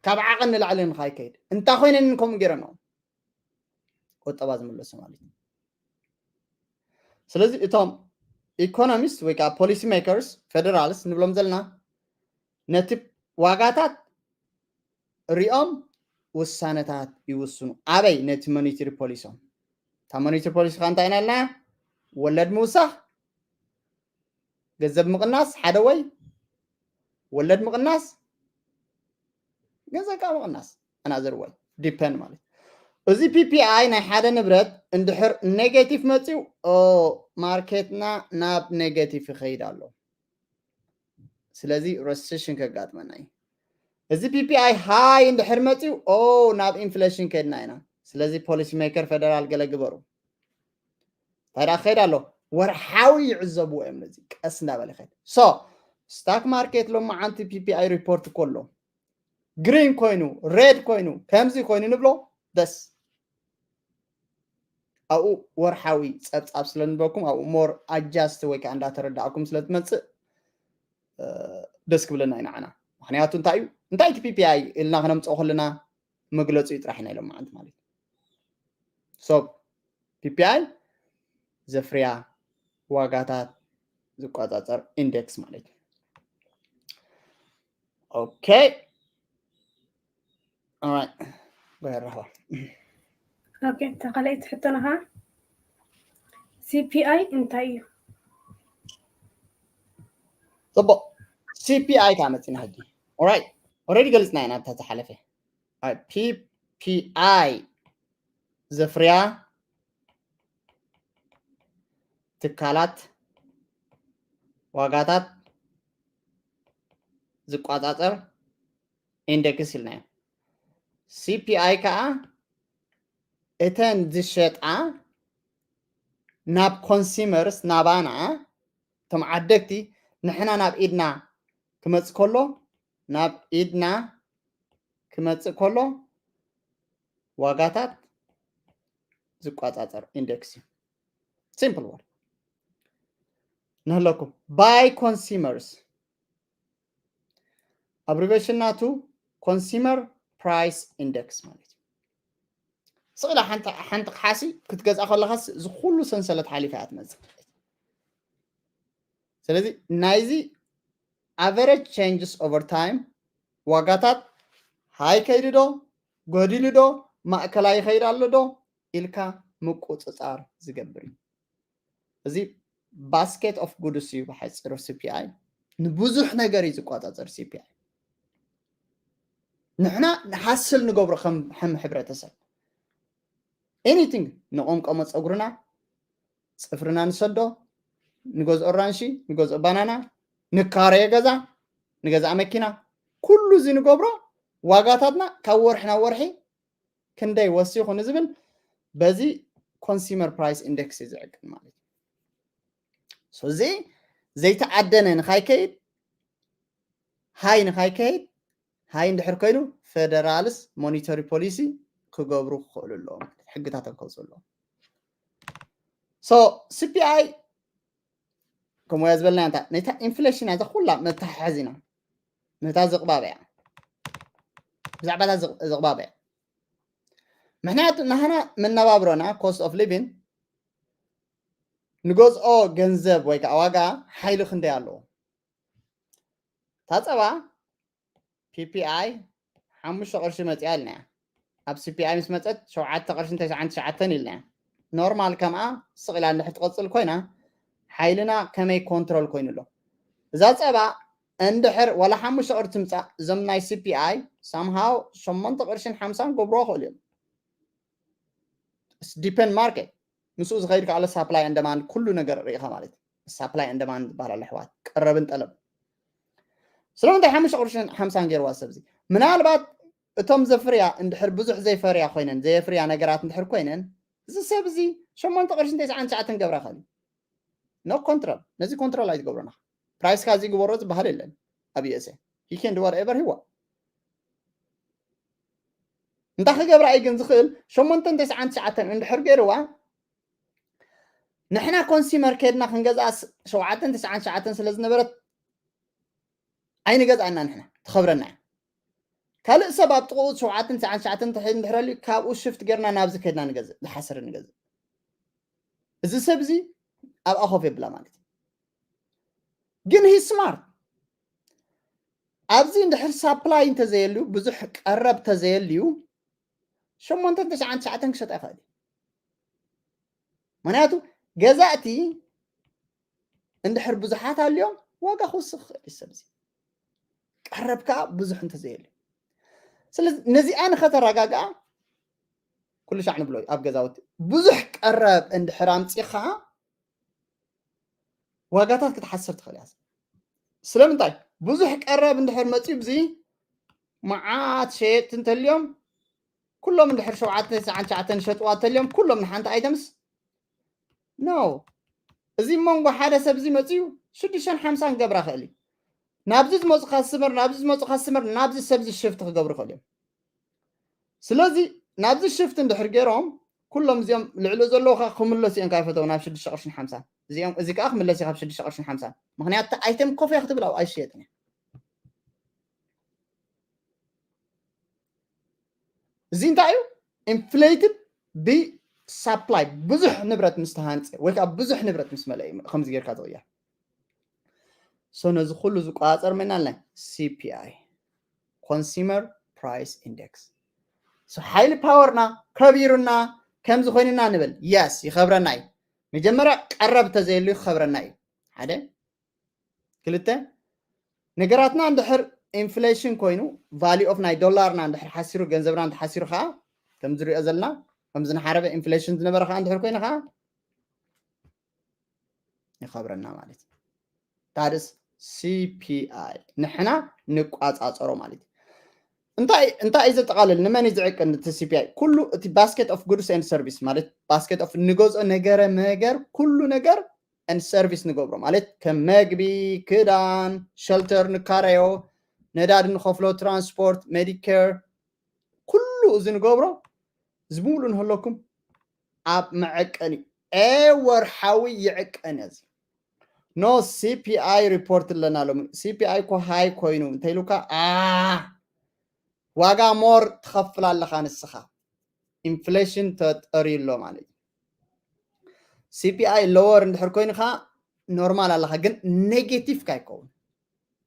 ካብ ዓቐን ንላዕሊ ንኻይከይድ እንታ ኮይነን ከምኡ ገይረን ቁጠባ ዝምለሱ ማለት እዩ። ስለዚ እቶም ኢኮኖሚስት ወይ ከዓ ፖሊሲ ሜከርስ ፌደራልስ ንብሎም ዘለና ነቲ ዋጋታት ሪኦም ውሳነታት ይውስኑ። ኣበይ? ነቲ ሞኒተሪ ፖሊሶም። እታ ሞኒተሪ ፖሊሲ ከ እንታይ ኢና ኢልና? ወለድ ምውሳኽ፣ ገንዘብ ምቕናስ ሓደ ወይ ወለድ ምቕናስ፣ ገንዘብ ከዓ ምቕናስ ኣናዘር ወይ ዲፐንድ ማለት እዩ። እዚ ፒፒኣይ ናይ ሓደ ንብረት እንድሕር ኔጌቲቭ መፅዩ ማርኬትና ናብ ኔጌቲቭ ይኸይድ ኣሎ። ስለዚ ረሴሽን ከጋጥመና እዩ። እዚ ፒፒኣይ ሃይ እንድሕር መፅዩ ኦ ናብ ኢንፍሌሽን ከድና ኢና። ስለዚ ፖሊሲ ሜከር ፌደራል ገለ ግበሩ። እንታይ ደኣ ክኸይድ ኣሎ? ወርሓዊ ይዕዘብዎ እዮም። ነዚ ቀስ እንዳበለ ይኸይድ። ሶ ስታክ ማርኬት ሎማዓንቲ ፒፒኣይ ሪፖርት ከሎ ግሪን ኮይኑ ሬድ ኮይኑ ከምዚ ኮይኑ ንብሎ ደስ ኣብኡ ወርሓዊ ፀብፃብ ስለ ንበኩም ኣብኡ ሞር ኣጃስት ወይ ከዓ እንዳተረዳእኩም ስለ ትመፅእ ደስ ክብለና እዩ ንዓና። ምክንያቱ እንታይ እዩ እንታይ እቲ ፒፒኣይ ኢልና ክነምፅኦ ከለና መግለፂኡ ጥራሕ ኢና ኢሎም ማለት ማለት እዩ። ሶ ፒፒኣይ ዘፍርያ ዋጋታት ዝቆፃፀር ኢንዴክስ ማለት እዩ። ኦኬ ኦራይት። ኦኬ፣ ተኻለይቲ ሕቶና ኸዓ ሲፒኣይ እንታይ እዩ? ፅቡቕ። ሲፒኣይ ከዓ መፂና ሕጂ። ኦራይት፣ ኦልሬዲ ገሊፅና ኢና ኣብታ ዝሓለፈ። ፒፒኣይ ዘፍርያ ትካላት ዋጋታት ዝቆፃፀር ኢንደክስ ኢልናዮ። ሲፒኣይ ከዓ እተን ዝሸጣ ናብ ኮንሱመርስ ናባና እቶም ዓደግቲ ንሕና ናብ ኢድና ክመፅእ ከሎ ናብ ኢድና ክመፅእ ከሎ ዋጋታት ዝቆፃፀር ኢንደክስ እዩ። ሲምፕል ወርድ ንህለኩም ባይ ኮንሱመርስ ኣብሪቬሽን ናቱ ኮንሱመር ፕራይስ ኢንደክስ ማለት እዩ። ስቕ ኢላ ሓንቲ ሓንቲ ክሓሲ ክትገዝኣ ከለኻስ እዚ ኩሉ ሰንሰለት ሓሊፋ እያ ትመፅእ። ስለዚ ናይዚ ኣቨሬጅ ቼንጅስ ኦቨር ታይም ዋጋታት ሃይ ከይዱ ዶ ጎዲሉ ዶ ማእከላይ ይኸይድ ኣሎ ዶ ኢልካ ምቁፅፃር ዝገብር እዩ። እዚ ባስኬት ኦፍ ጉድስ እዩ ብሓፂሩ ሲፒኣይ ንብዙሕ ነገር እዩ ዝቆፃፀር ሲፒኣይ። ንሕና ንሓስል ንገብሮ ከም ከም ሕብረተሰብ ኤኒቲንግ ንቆምቆሞ ፀጉርና ፅፍርና ንሰዶ ንገዝኦ ራንሺ ንገዝኦ ባናና ንካረዮ ገዛ ንገዝኣ መኪና ኩሉ እዚ ንገብሮ ዋጋታትና ካብ ወርሒ ናብ ወርሒ ክንደይ ወሲኹ ንዝብል በዚ ኮንሱመር ፕራይስ ኢንደክስ እዩ ዝዕቅን ማለት እዩ። እዚ ዘይተዓደነ ንካይከይድ ሃይ ንካይከይድ ሃይ እንድሕር ኮይኑ ፌደራልስ ሞኒተሪ ፖሊሲ ክገብሩ ክኽእሉ ኣለዎም፣ ሕግታቶም ከውፅኡ ኣለዎም። ሶ ሲፒኣይ ከምኡ እያ ዝበልና እንታ ነታ ኢንፍሌሽን እያ ኩላ መተሓሓዚና ነታ ዝቕባበያ ብዛዕባ እታ ዝቕባበያ ምክንያቱ ናህና መነባብሮና ኮስት ኦፍ ሊቪን ንገዝኦ ገንዘብ ወይ ከዓ ዋጋ ሓይሊ ክንደይ ኣለዎ? እታ ፀባ ፒፒኣይ ሓሙሽተ ቅርሺ መፂኣ ኢልናያ። ኣብ ሲፒኣይ ምስ መፀት ሸውዓተ ቅርሽን ተስዓን ትሽዓተን ኢልናያ። ኖርማል ከምኣ ስቕ ኢላ እንድሕር ትቐፅል ኮይና ሓይልና ከመይ ኮንትሮል ኮይኑ ኣሎ? እዛ ፀባ እንድሕር ዋላ ሓሙሽተ ቅርሺ ትምፃእ እዞም ናይ ሲፒኣይ ሳምሃው ሸሞንተ ቅርሽን ሓምሳን ገብርዎ ክእሉ እዮም። ዲፐንድ ማርኬት ምስኡ ዝኸይድ ከኣለ supply and demand ኩሉ ነገር ርኢኻ ማለት እዩ። Supply and demand ዝበሃል ኣሎ ኣሕዋት፣ ቀረብን ጠለብ። ስለምንታይ ሓሙሽተ ቅርሽን ሓምሳን ገይርዋ ሰብዚ? ምናልባት እቶም ዘፍርያ እንድሕር ብዙሕ ዘይፈርያ ኮይነን፣ ዘየፍርያ ነገራት እንድሕር ኮይነን፣ እዚ ሰብ እዚ ሸሞንተ ቅርሽን ተስዓን ትሽዓተን ገብራ ኸእል። No control፣ ነዚ control ኣይትገብሮና። Price ካ እዚ ግበሮ ዝበሃል የለን ኣብ USA። He can do whatever he want። እንታይ ክገብራ እዩ ግን ዝኽእል? ሸሞንተን ተስዓን ትሽዓተን እንድሕር ገይርዋ፣ ንሕና consumer ከድና ክንገዝኣ ሸውዓተን ተስዓን ትሽዓተን ስለ ዝነበረት ኣይንገዝኣና፣ ንሕና ትኸብረና እያ። ካልእ ሰብ ኣብ ጥቕኡ ሸውዓተን ተስዓን ትሽዓተን እንድሕረልዩ ካብኡ shift ጌርና ናብዚ ከድና ንገዝእ፣ ዝሓሰረ ንገዝእ። እዚ ሰብ እዚ ኣብኣ ኮፍ የብላ ማለት እዩ። ግን he's smart። ኣብዚ እንድሕር supply እንተዘየልዩ፣ ብዙሕ ቀረብ ተዘየልዩ፣ ሸሞንተን ተስዓን ትሽዓተን ክሸጣ ይኽእል እዩ። ምክንያቱ ገዛእቲ እንድሕር ብዙሓት ኣልዮም ዋጋ ክውስኽ ይኽእል እዩ ሰብ እዚ። ቀረብ ከዓ ብዙሕ እንተዘየልዩ። ስለዚ ነዚኣ ንኸተረጋግኣ ኩሉ ሻዕ ንብሎ እዩ ኣብ ገዛውቲ። ብዙሕ ቀረብ እንድሕር ኣምፂኻ ዋጋታት ክትሓስር ትኽእል እያ። ስለምንታይ? ብዙሕ ቀረብ እንድሕር መፅዩ ብዚ መዓት ሸየጥቲ እንተልዮም ኩሎም እንድሕር ሸውዓተ ተስዓን ትሽዓተን ሸጥዋ እንተልዮም ኩሎም ንሓንቲ items no። እዚ መንጎ ሓደ ሰብ እዚ መፅዩ ሽዱሽተን ሓምሳን ክገብራ ክእል እዩ። ናብዚ ዝመፁ customer፣ ናብዚ ዝመፁ customer ናብዚ ሰብ እዚ shift ክገብሩ ክእል እዮም። ስለዚ ናብዚ shift እንድሕር ገይሮም ኩሎም እዚኦም ልዕሊ ዘለዉ ከዓ ክምለሱ እዮም ካብ ፈተው ናብ ሽዱሽተ ቅርሽን ሓምሳን። እዚኦም እዚ ከዓ ክምለስ እዩ ካብ ሽዱሽተ ቅርሽን ሓምሳን። ምክንያቱ item ኮፍ እያ ክትብል ኣብኡ ኣይሽየጥን እያ። እዚ እንታይ እዩ? Inflated ብ supply፣ ብዙሕ ንብረት ምስ ተሃንፀ ወይ ከዓ ብዙሕ ንብረት ምስ መለአ እዩ ከምዚ ጌርካ ዝቕየር። So ነዚ ኩሉ ዝቆፃፀር መን ኣለና? C P I፣ Consumer Price Index። So ሓይሊ power ና ከቢሩና ከምዚ ኮይንና ንብል። Yes፣ ይኸብረና እዩ። መጀመርያ ቀረብ ተዘየሉ ይኸብረና እዩ። ሓደ። ክልተ፣ ነገራትና እንድሕር inflation ኮይኑ፣ value of ናይ ዶላርና እንድሕር ሓሲሩ፣ ገንዘብና እንድሓሲሩ ከዓ ከም ዝሪኦ ዘለና፣ ከም ዝንሓረበ inflation ዝነበረ ከዓ እንድሕር ኮይኑ ከዓ ይኸብረና ማለት እዩ። That is C P I። ንሕና ንቋፃፀሮ ማለት እዩ። እንታይ እንታይ እዩ ዘጠቓልል? ንመን እዩ ዝዕቅን እቲ C P I? ኩሉ እቲ basket of goods and service ማለት basket of ንገዝኦ ነገረ መገር ኩሉ ነገር and service ንገብሮ ማለት ከም መግቢ፣ ክዳን፣ shelter ንካረዮ፣ ነዳዲ ንኸፍሎ፣ transport፣ Medicare፣ ኩሉ እዚ ንገብሮ እዚ ብምሉእ ንህለኩም ኣብ መዐቀኒ ኤ ወርሓዊ ይዕቀን እዚ። No C P I report ኣለና ሎሚ። C P I እኮ high ኮይኑ እንተኢሉካ፣ ኣ፣ ዋጋ more ትኸፍል ኣለኻ ንስኻ። Inflation ተጠርዩ ኣሎ ማለት እዩ። C P I lower እንድሕር ኮይኑ ከዓ normal ኣለኻ፣ ግን negative ካ ይከውን።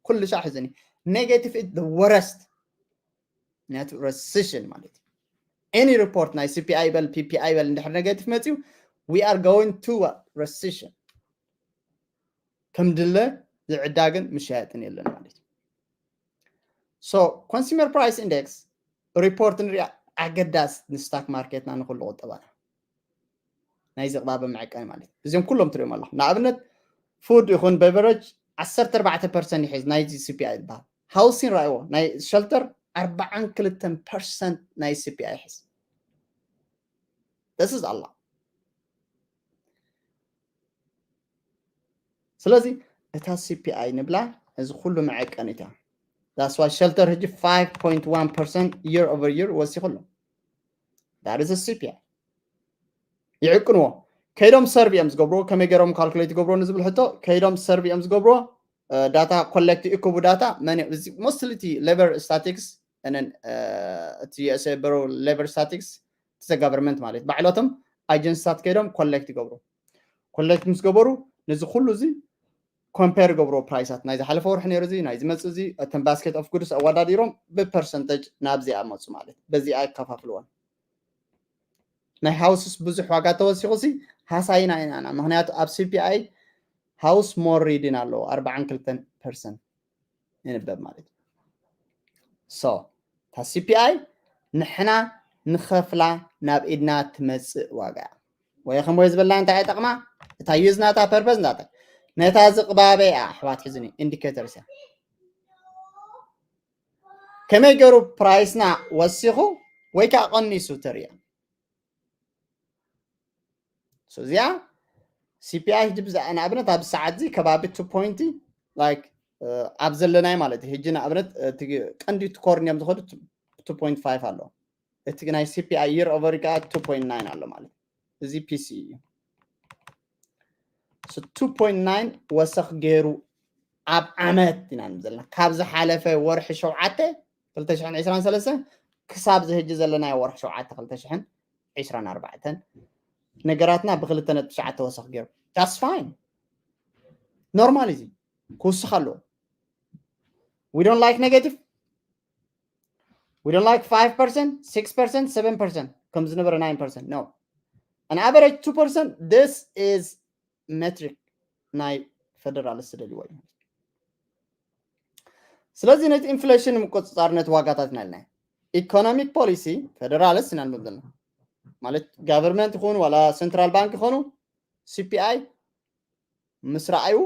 ኩሉ ሻዕ ሕዝኒ። Negative is the worst። ምክንያቱ recession ማለት እዩ። Any report ናይ C P I በል፣ P P I በል እንድሕር negative መፅዩ፣ we are going to a recession። ከም ድለ ዝዕዳግን ምሻየጥን የለን ማለት እዩ። So Consumer Price Index report ንሪኣ ኣገዳስ ንስታክ ማርኬትና ንኩሉ ቁጠባና ናይዚ ቅባበ መዐቀኒ ማለት እዩ። እዚኦም ኩሎም ትሪኦም ኣለኹም። ንኣብነት food ይኹን beverage ዓሰርተ ኣርባዕተ ፐርሰንት ይሕዝ ናይዚ C P I ዝበሃል። Housing ረኣይዎ፣ ናይ shelter ኣርባዓን ክልተን ፐርሰንት ናይ C P I ይሕዝ። This is a lot። ስለዚ እታ C P I ንብላ እዚ ኩሉ መዐቀኒት እያ። That's why shelter ሕጂ five point one percent year over year ወሲኹ ኣሎ። That is a C P I። ይዕቅንዎ። ከይዶም survey እዮም ዝገብርዎ። ከመይ ገይሮም calculate ይገብርዎ ንዝብል ሕቶ፣ ከይዶም survey እዮም ዝገብርዎ። ዳታ ኮሌክት ይእክቡ። ዳታ መን እዮም? እዚ mostly እቲ labor statistics፣ and then እቲ U S A Bureau labor statistics፣ እቲ government ማለት ባዕሎቶም agency ታት ከይዶም ኮሌክት ይገብሩ። ኮሌክት ምስ ገበሩ ነዚ ኩሉ እዚ ኮምፔር ይገብርዎ፣ ፕራይሳት ናይ ዝሓለፈ ወርሒ ነይሩ፣ እዚ ናይ ዝመፅእ፣ እዚ እተን basket of goods ኣወዳዲሮም ብ percentage ናብዚኣ መፁ ማለት በዚኣ ይከፋፍልዎን። ናይ ሃውስስ ብዙሕ ዋጋ ተወሲኹ ሲ ሃሳይና ኢና ኢና። ምክንያቱ ኣብ C P I ሃውስ more reading ኣለዎ ኣርባዓን ክልተን ፐርሰንት ይንበብ ማለት እዩ። So እታ C P I ንሕና ንኸፍላ ናብ ኢድና ትመፅእ ዋጋ እያ። ወይ ከም ወይ ዝበልና እንታይ ይጠቕማ? እታ ዩዝ ናታ ፐርፐዝ ናታ ነታ ዝቕባበ እያ ኣሕዋት። ሕዝኒ ኢንዲኬተርስ እያ። ከመይ ገይሩ ፕራይስና ወሲኹ ወይ ከዓ ቀኒሱ ተሪያ። እዚኣ ሲፒኣይ ሕጂ ብዛ ንኣብነት ኣብ ሰዓት እዚ ከባቢ ቱ ፖይንት ላይክ ኣብ ዘለናይ ማለት እዩ። ሕጂ ንኣብነት እቲ ቀንዲ እቲ ኮርን እዮም ዝኸዱ ቱ ፖይንት ፋይቭ ኣሎ። እቲ ናይ ሲፒኣይ የር ኦቨር ከዓ ቱ ፖይንት ናይን ኣሎ ማለት እዩ። እዚ ፒሲ እዩ። ቱ ፖይንት ናይን ወሰኽ ገይሩ ኣብ ዓመት ኢና ንብል ዘለና። ካብ ዝሓለፈ ወርሒ ሸውዓተ ክልተ ሽሕን ዕስራን ሰለስተን ክሳብ ዝህጂ ዘለናዮ ወርሒ ሸውዓተ ክልተ ሽሕን ዕስራን ኣርባዕተን ነገራትና ብክልተ ነጥቢ ትሽዓተ ወሰኽ ገይሩ። That's fine። ኖርማል እዚ ክውስኽ ኣለዎ። We don't like negative. We don't like five percent, six percent, seven percent ከም ዝነበረ ናይን ፐርሰንት። No. An average two percent, this is metric ናይ ፌደራልስ ዝደልይዎ እዩ። ስለዚ ነቲ ኢንፍሌሽን ንምቁፅፃር ነቲ ዋጋታት ኢና ኢልና ኢኮኖሚክ ፖሊሲ ፌደራልስ ኢና ንብል ዘለና። ማለት ጋቨርንመንት ይኹን ዋላ ሴንትራል ባንክ ይኾኑ ሲፒኣይ ምስ ረኣዩ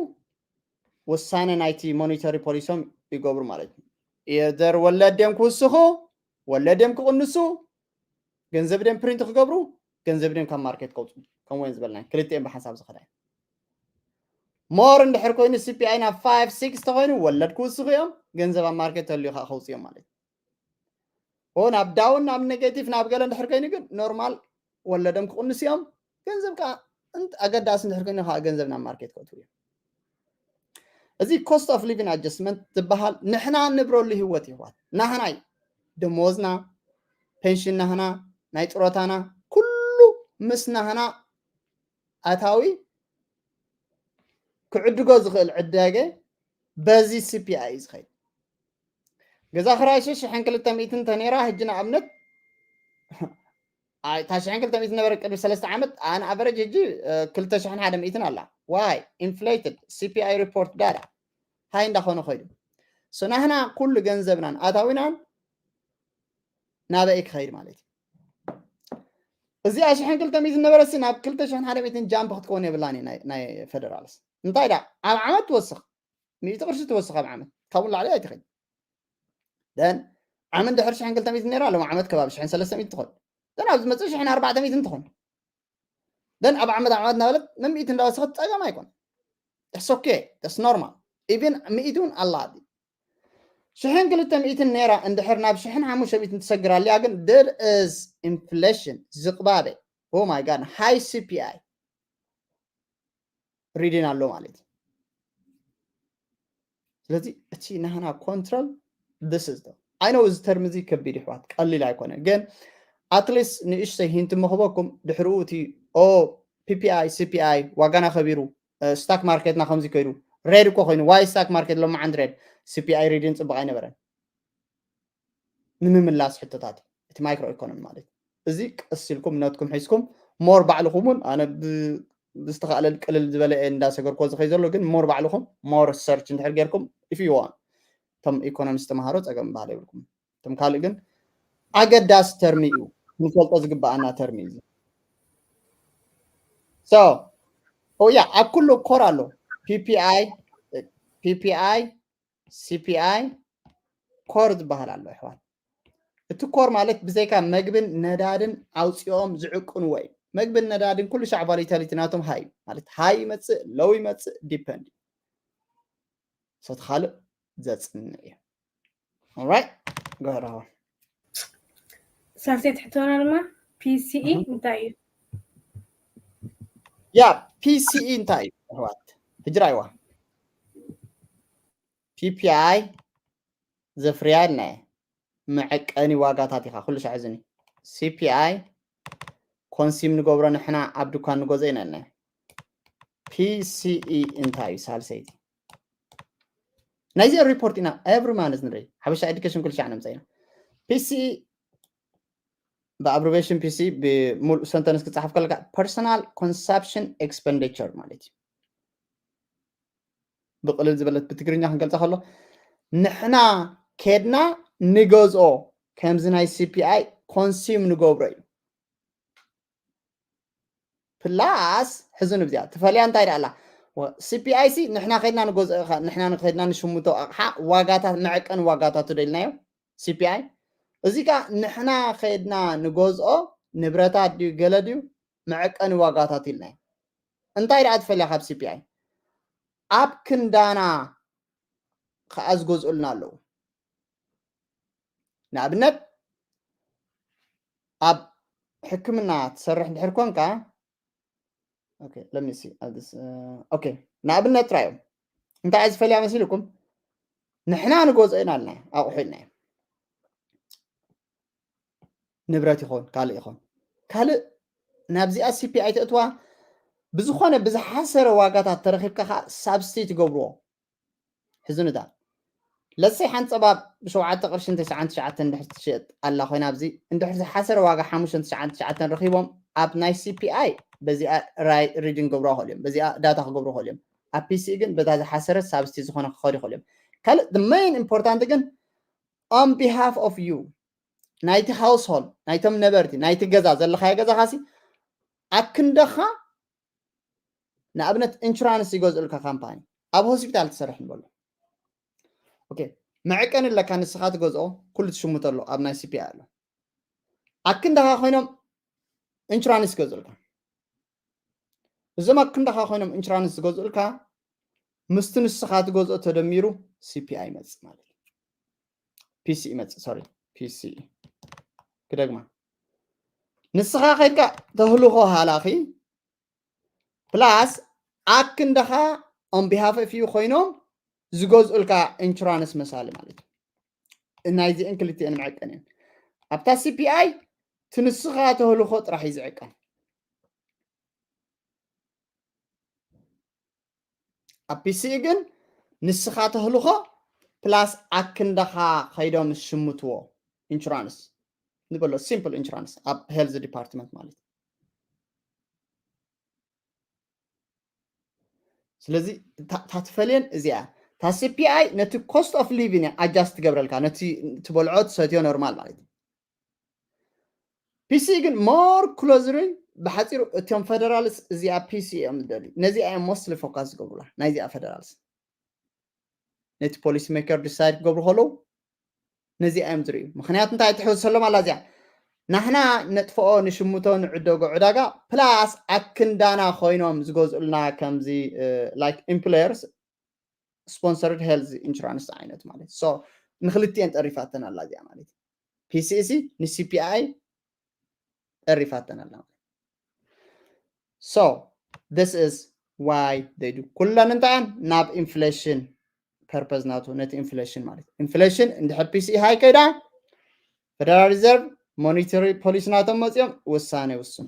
ውሳነ ናይቲ ሞኒተሪ ፖሊሶም ይገብሩ ማለት እዩ። ኢዘር ወለድ ድዮም ክውስኹ፣ ወለድ ድዮም ክቕንሱ፣ ገንዘብ ድዮም ፕሪንት ክገብሩ፣ ገንዘብ ድዮም ካብ ማርኬት ከውፅኡ። ከምኡ እዮም ዝበልና ክልቲኦም ብሓንሳብ ዝኸዳ። ሞር እንድሕር ኮይኑ ሲፒኣይ ናብ ፋይቭ ሲክስ ተኮይኑ ወለድ ክውስኹ እዮም፣ ገንዘብ ኣብ ማርኬት ተልዩ ከዓ ከውፅኡ እዮም ማለት እዩ። ኦ ናብ ዳውን ናብ ኔጌቲቭ ናብ ገለ እንድሕር ኮይኑ ግን ኖርማል ወለዶም ክቕንሱ እዮም። ገንዘብ ከዓ እንት ኣገዳሲ እንድሕር ኮይኑ ከዓ ገንዘብ ናብ ማርኬት ከእትዉ እዮም። እዚ ኮስት ኦፍ ሊቪንግ ኣጀስትመንት ዝበሃል ንሕና ንብረሉ ህይወት ይህዋት ናህናይ ደሞዝና፣ ፔንሽን ናህና፣ ናይ ጥሮታና ኩሉ ምስ ናህና ኣታዊ ክዕድጎ ዝኽእል ዕዳገ በዚ ሲፒኣይ እዩ ዝኸይድ። ገዛ ክራይ ሽሕን ክልተ ሚእትን ተነይራ ሕጂ ንኣብነት እታ ሽሕን ክልተ ሚእትን ነበረ ቅድሚ ሰለስተ ዓመት ኣን ኣቨረጅ ሕጂ ክልተ ሽሕን ሓደ ሚእትን ኣላ። ዋይ ኢንፍሌትድ ሲፒኣይ ሪፖርት ዳዳ ሃይ እንዳኾነ ኸይዱ። ሶ ናህና ኩሉ ገንዘብናን ኣታዊናን ናበይ ክኸይድ ማለት እዩ። እዚኣ ሽሕን ክልተ ሚእትን ነበረሲ ናብ ክልተ ሽሕን ሓደ ሚእትን ጃምፕ ክትከውን የብላን ናይ ፌደራልስ እንታይ ዳ ኣብ ዓመት ትወስኽ ሚእቲ ቅርሺ ትወስኽ ኣብ ዓመት ካብኡ ላዕሊ ኣይትኸይድ። ደን ዓመት ድሕሪ ሽሕን ክልተ ሚእትን ነይራ ሎም ዓመት ከባቢ ሽሕን ሰለስተ ሚእትን ትኾን። ደን ኣብ ዝመፅእ ሽሕን ኣርባዕተ ሚእትን ትኾን። ደን ኣብ ዓመት ዓመት እናበለት መምኢት እንዳወሰኸት ፀገም ኣይኮን። It's okay, that's normal። ኢቭን ሚእቲ እውን ኣላ። ሽሕን ክልተ ሚእትን ነይራ እንድሕር ናብ ሽሕን ሓሙሽተ ሚእትን ትሰግር ኣልያ ግን there is inflation ዝቕባበ። Oh my God, high C P I reading ኣሎ ማለት እዩ። ስለዚ እቲ ናህና ኮንትሮል this is the I know እዚ ተርም እዚ ከቢድ ይሕዋት ቀሊል ኣይኮነ ግን ኣትሊስት ንእሽተይ ሂንት መኽበኩም ድሕርኡ እቲ ኦ ፒፒኣይ ሲፒኣይ ዋጋና ከቢሩ ስታክ ማርኬትና ከምዚ ከይዱ ሬድ እኮ ኮይኑ ዋይ ስታክ ማርኬት ሎማዓንቲ ሬድ ሲፒኣይ ሪድን ፅቡቅ ኣይነበረን ንምምላስ ሕቶታት እቲ ማይክሮ ኢኮኖሚ ማለት እዚ ቀስ ኢልኩም ነትኩም ሒዝኩም ሞር ባዕልኹም እውን ኣነ ብዝተኻእለ ቅልል ዝበለ እንዳሰገርኮ ዝኸይ ዘሎ ግን ሞር ባዕልኹም ሞር ሰርች እንድሕር ጌርኩም if you want እቶም ኢኮኖሚስት ተምሃሮ ፀገም ባህል የብልኩም እቶም ካልእ ግን ኣገዳሲ ተርሚ እዩ ክንፈልጦ ዝግበኣና ተርሚ እዩ so ያ ኣብ ኩሉ ኮር ኣሎ ፒፒኣይ ፒፒኣይ ሲፒኣይ ኮር ዝበሃል ኣሎ ኣሕዋት እቲ ኮር ማለት ብዘይካ መግብን ነዳድን ኣውፂኦም ዝዕቅንዎ እዩ መግብን ነዳድን ኩሉ ሻዕ ቫሊታሊቲ ናቶም ሃይ ማለት ሃይ ይመፅእ ለው ይመፅእ ዲፐንድ ሰቲ ካልእ ዘፅንዕ እዩ ኦራይት ገረዋ ሳልሰይቲ ሕቶና ድማ ፒሲኢ እንታይ እዩ ያ ፒሲኢ እንታይ እዩ ኣሕዋት ህጅራይዋ ፒፒኣይ ዘፍርያ ናይ መዐቀኒ ዋጋታት ኢኻ ኩሉ ሻዕ ዝኒ ሲፒኣይ ኮንሲም ንገብሮ ንሕና ኣብ ድኳን ንገዞ ኢና ነ ፒሲኢ እንታይ እዩ ሳልሰይቲ ናይዚ ሪፖርት ኢና ኤቭሪ ማንስ ንርኢ ሓበሻ ኤዱኬሽን ኩሉ ሻዕ ነምፀ ኢና ፒሲኢ ብኣብሪቬሽን ፒሲ ብሙሉእ ሰንተንስ ክፀሓፍ ከለካ personal consumption expenditure ማለት እዩ ብቅልል ዝበለት ብትግርኛ ክንገልፃ ከሎ ንሕና ከድና ንገዝኦ ከምዚ ናይ ሲፒኣይ ኮንሲም ንገብሮ እዩ ፕላስ ሕዚ ንብዚኣ ትፈልያ እንታይ ደኣ ኣላ? ሲፒኣይ ሲ ንሕና ከድና ንገዝኦ፣ ንሕና ንኸድና ንሽምቶ ኣቕሓ ዋጋታት፣ መዐቀኒ ዋጋታቱ ደልናዮ። ሲፒኣይ እዚ ከኣ ንሕና ከድና ንገዝኦ ንብረታት ድዩ ገለ ድዩ መዐቀኒ ዋጋታት ኢልናዮ። እንታይ ደኣ ትፈልያ ካብ ሲፒኣይ? ኣብ ክንዳና ከኣ ዝገዝኡልና ኣለዉ። ንኣብነት ኣብ ሕክምና ትሰርሕ እንድሕር ኮንካ፣ okay, let me see. Uh, this, uh, okay, ንኣብነት ራዮም እንታይ ዝፈልያ መሲልኩም? ንሕና ንገዝኦ ኢና ኣልና ኣቑሑ ኢልና ንብረት ይኾን ካልእ ይኾን ካልእ ናብዚኣ ሲፒኣይ ተእትዋ ብዝኾነ ብዝሓሰረ ዋጋታት ተረኺብካ ከዓ ሳብስቲት ይገብርዎ። ሕዝንታ ለሰይ ሓንቲ ፀባ ብሸውዓተ ቅርሽን ተስዓን ትሽዓተን እንድሕር ትሸጥ ኣላ ኮይና ኣብዚ እንድሕር ዝሓሰረ ዋጋ ሓሙሽተን ትሽዓን ትሽዓተን ረኺቦም ኣብ ናይ ሲፒኣይ በዚኣ ሪዲን ክገብሩ ይኽእሉ እዮም። በዚኣ ዳታ ክገብሩ ይኽእሉ እዮም። ኣብ ፒሲ ግን በታ ዝሓሰረ ሳብስቲ ዝኾነ ክኸዱ ይኽእሉ እዮም። ካልእ the main important ግን on behalf of you ናይቲ household ናይቶም ነበርቲ ናይቲ ገዛ ዘለኻዮ ገዛኻሲ ኣክንደኻ ንኣብነት ኢንሹራንስ ይገዝኡልካ ካምፓኒ ኣብ ሆስፒታል ትሰርሕ ንበሎ። ኦኬ መዕቀኒ ኣለካ ንስኻ ትገዝኦ ኩሉ ትሽምቶ ኣሎ ኣብ ናይ ሲፒኣይ ኣሎ ኣክንዳኻ ኮይኖም ኢንሹራንስ ይገዝኡልካ። እዞም ኣክንዳኻ ኮይኖም ኢንሹራንስ ዝገዝኡልካ ምስቲ ንስኻ ትገዝኦ ተደሚሩ ሲፒኣይ ይመፅእ ማለት እዩ። ፒሲ ይመፅእ ሶሪ ፒሲ ክደግማ ንስኻ ከድካ ተህልኾ ሃላኺ ፕላስ ኣክንዳኻ on behalf of you ኮይኖም ዝገዝኡልካ ኢንሹራንስ መሳሊ ማለት እዩ። ናይዚአን ክልቲአን መዐቀን እየን። ኣብታ ሲፒኣይ ትንስኻ ተህልኾ ጥራሕ እዩ ዝዕቀን። ኣብ ፒሲኢ ግን ንስኻ ተህልኾ ፕላስ ኣክንዳኻ ከይዶም ዝሽምትዎ ኢንሹራንስ ንበሎ ሲምፕል ኢንሹራንስ ኣብ ሄልዝ ዲፓርትመንት ማለት እዩ። ስለዚ እታ ትፈልየን እዚኣ እታ ሲፒኣይ ነቲ ኮስት ኦፍ ሊቪን እያ ኣጃስት ትገብረልካ ነቲ ትበልዖ ትሰትዮ ኖርማል ማለት እዩ። ፒሲ ግን ሞር ክሎዝሪ ብሓፂሩ እቶም ፌደራልስ እዚኣ ፒሲ እዮም ዝደልዩ ነዚኣ እዮም ሞስትሊ ፎካስ ዝገብሩላ ናይዚኣ ፌደራልስ ነቲ ፖሊሲ ሜከር ዲሳይድ ክገብሩ ከለዉ ነዚኣ እዮም ዝርእዩ። ምክንያቱ እንታይ ትሕውሰሎም ኣላ እዚኣ ናሕና ነጥፍኦ ንሽምቶ ንዕደጎ ዕዳጋ ፕላስ ኣክንዳና ኮይኖም ዝገዝኡልና ከምዚ ላይክ ኢምፕሎየርስ ስፖንሰርድ ሄልዝ ኢንሹራንስ ዓይነት ማለት ሶ ንክልቲኤን ጠሪፋተን ኣላ እዚኣ ማለት ፒሲሲ ንሲፒኣይ ጠሪፋተን ኣላ። So this is why they do ኩለን እንታያን ናብ ኢንፍሌሽን ፐርፐዝ ናቱ ነቲ ኢንፍሌሽን ማለት ኢንፍሌሽን እንድሕር ፒሲኢ ሃይ ከይዳ ፌደራል ሪዘርቭ ሞኒተሪ ፖሊሲ ናቶም መፅኦም ውሳነ ይውስኑ።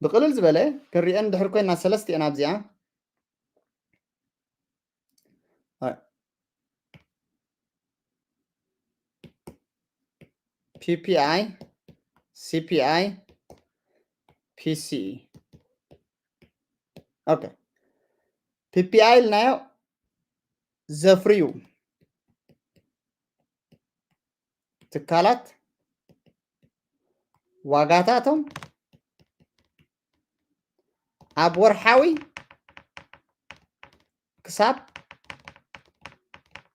ብቅልል ዝበለ ክንሪአን እንድሕር ኮይና ሰለስቲአን ኣብዚኣ ፒፒኣይ ሲፒኣይ ፒሲኢ ኦኬ ፒፒኣይ ኢልናዮ ዘፍርዩ ትካላት ዋጋታቶም ኣብ ወርሓዊ ክሳብ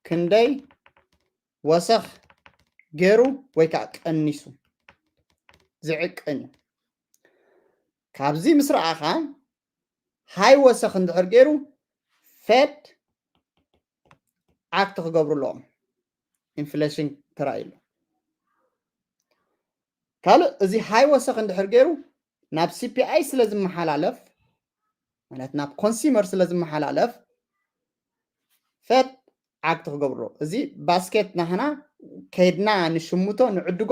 ክንደይ ወሰኽ ገይሩ ወይ ከዓ ቀኒሱ ዝዕቅን እዩ። ካብዚ ምስ ረኣኻ ሃይ ወሰኽ እንድሕር ገይሩ ፌድ ኣክት ክገብሩ ኣለዎም። ኢንፍሌሽን ተራእዩ ኣሎ። ካልእ እዚ ሃይ ወሰኽ እንድሕር ገይሩ ናብ ሲፒኣይ ስለ ዝመሓላለፍ ማለት ናብ ኮንሱመር ስለ ዝመሓላለፍ ፌድ ኣክት ክገብሩ እዚ ባስኬት ናህና ከይድና ንሽምቶ ንዕድጎ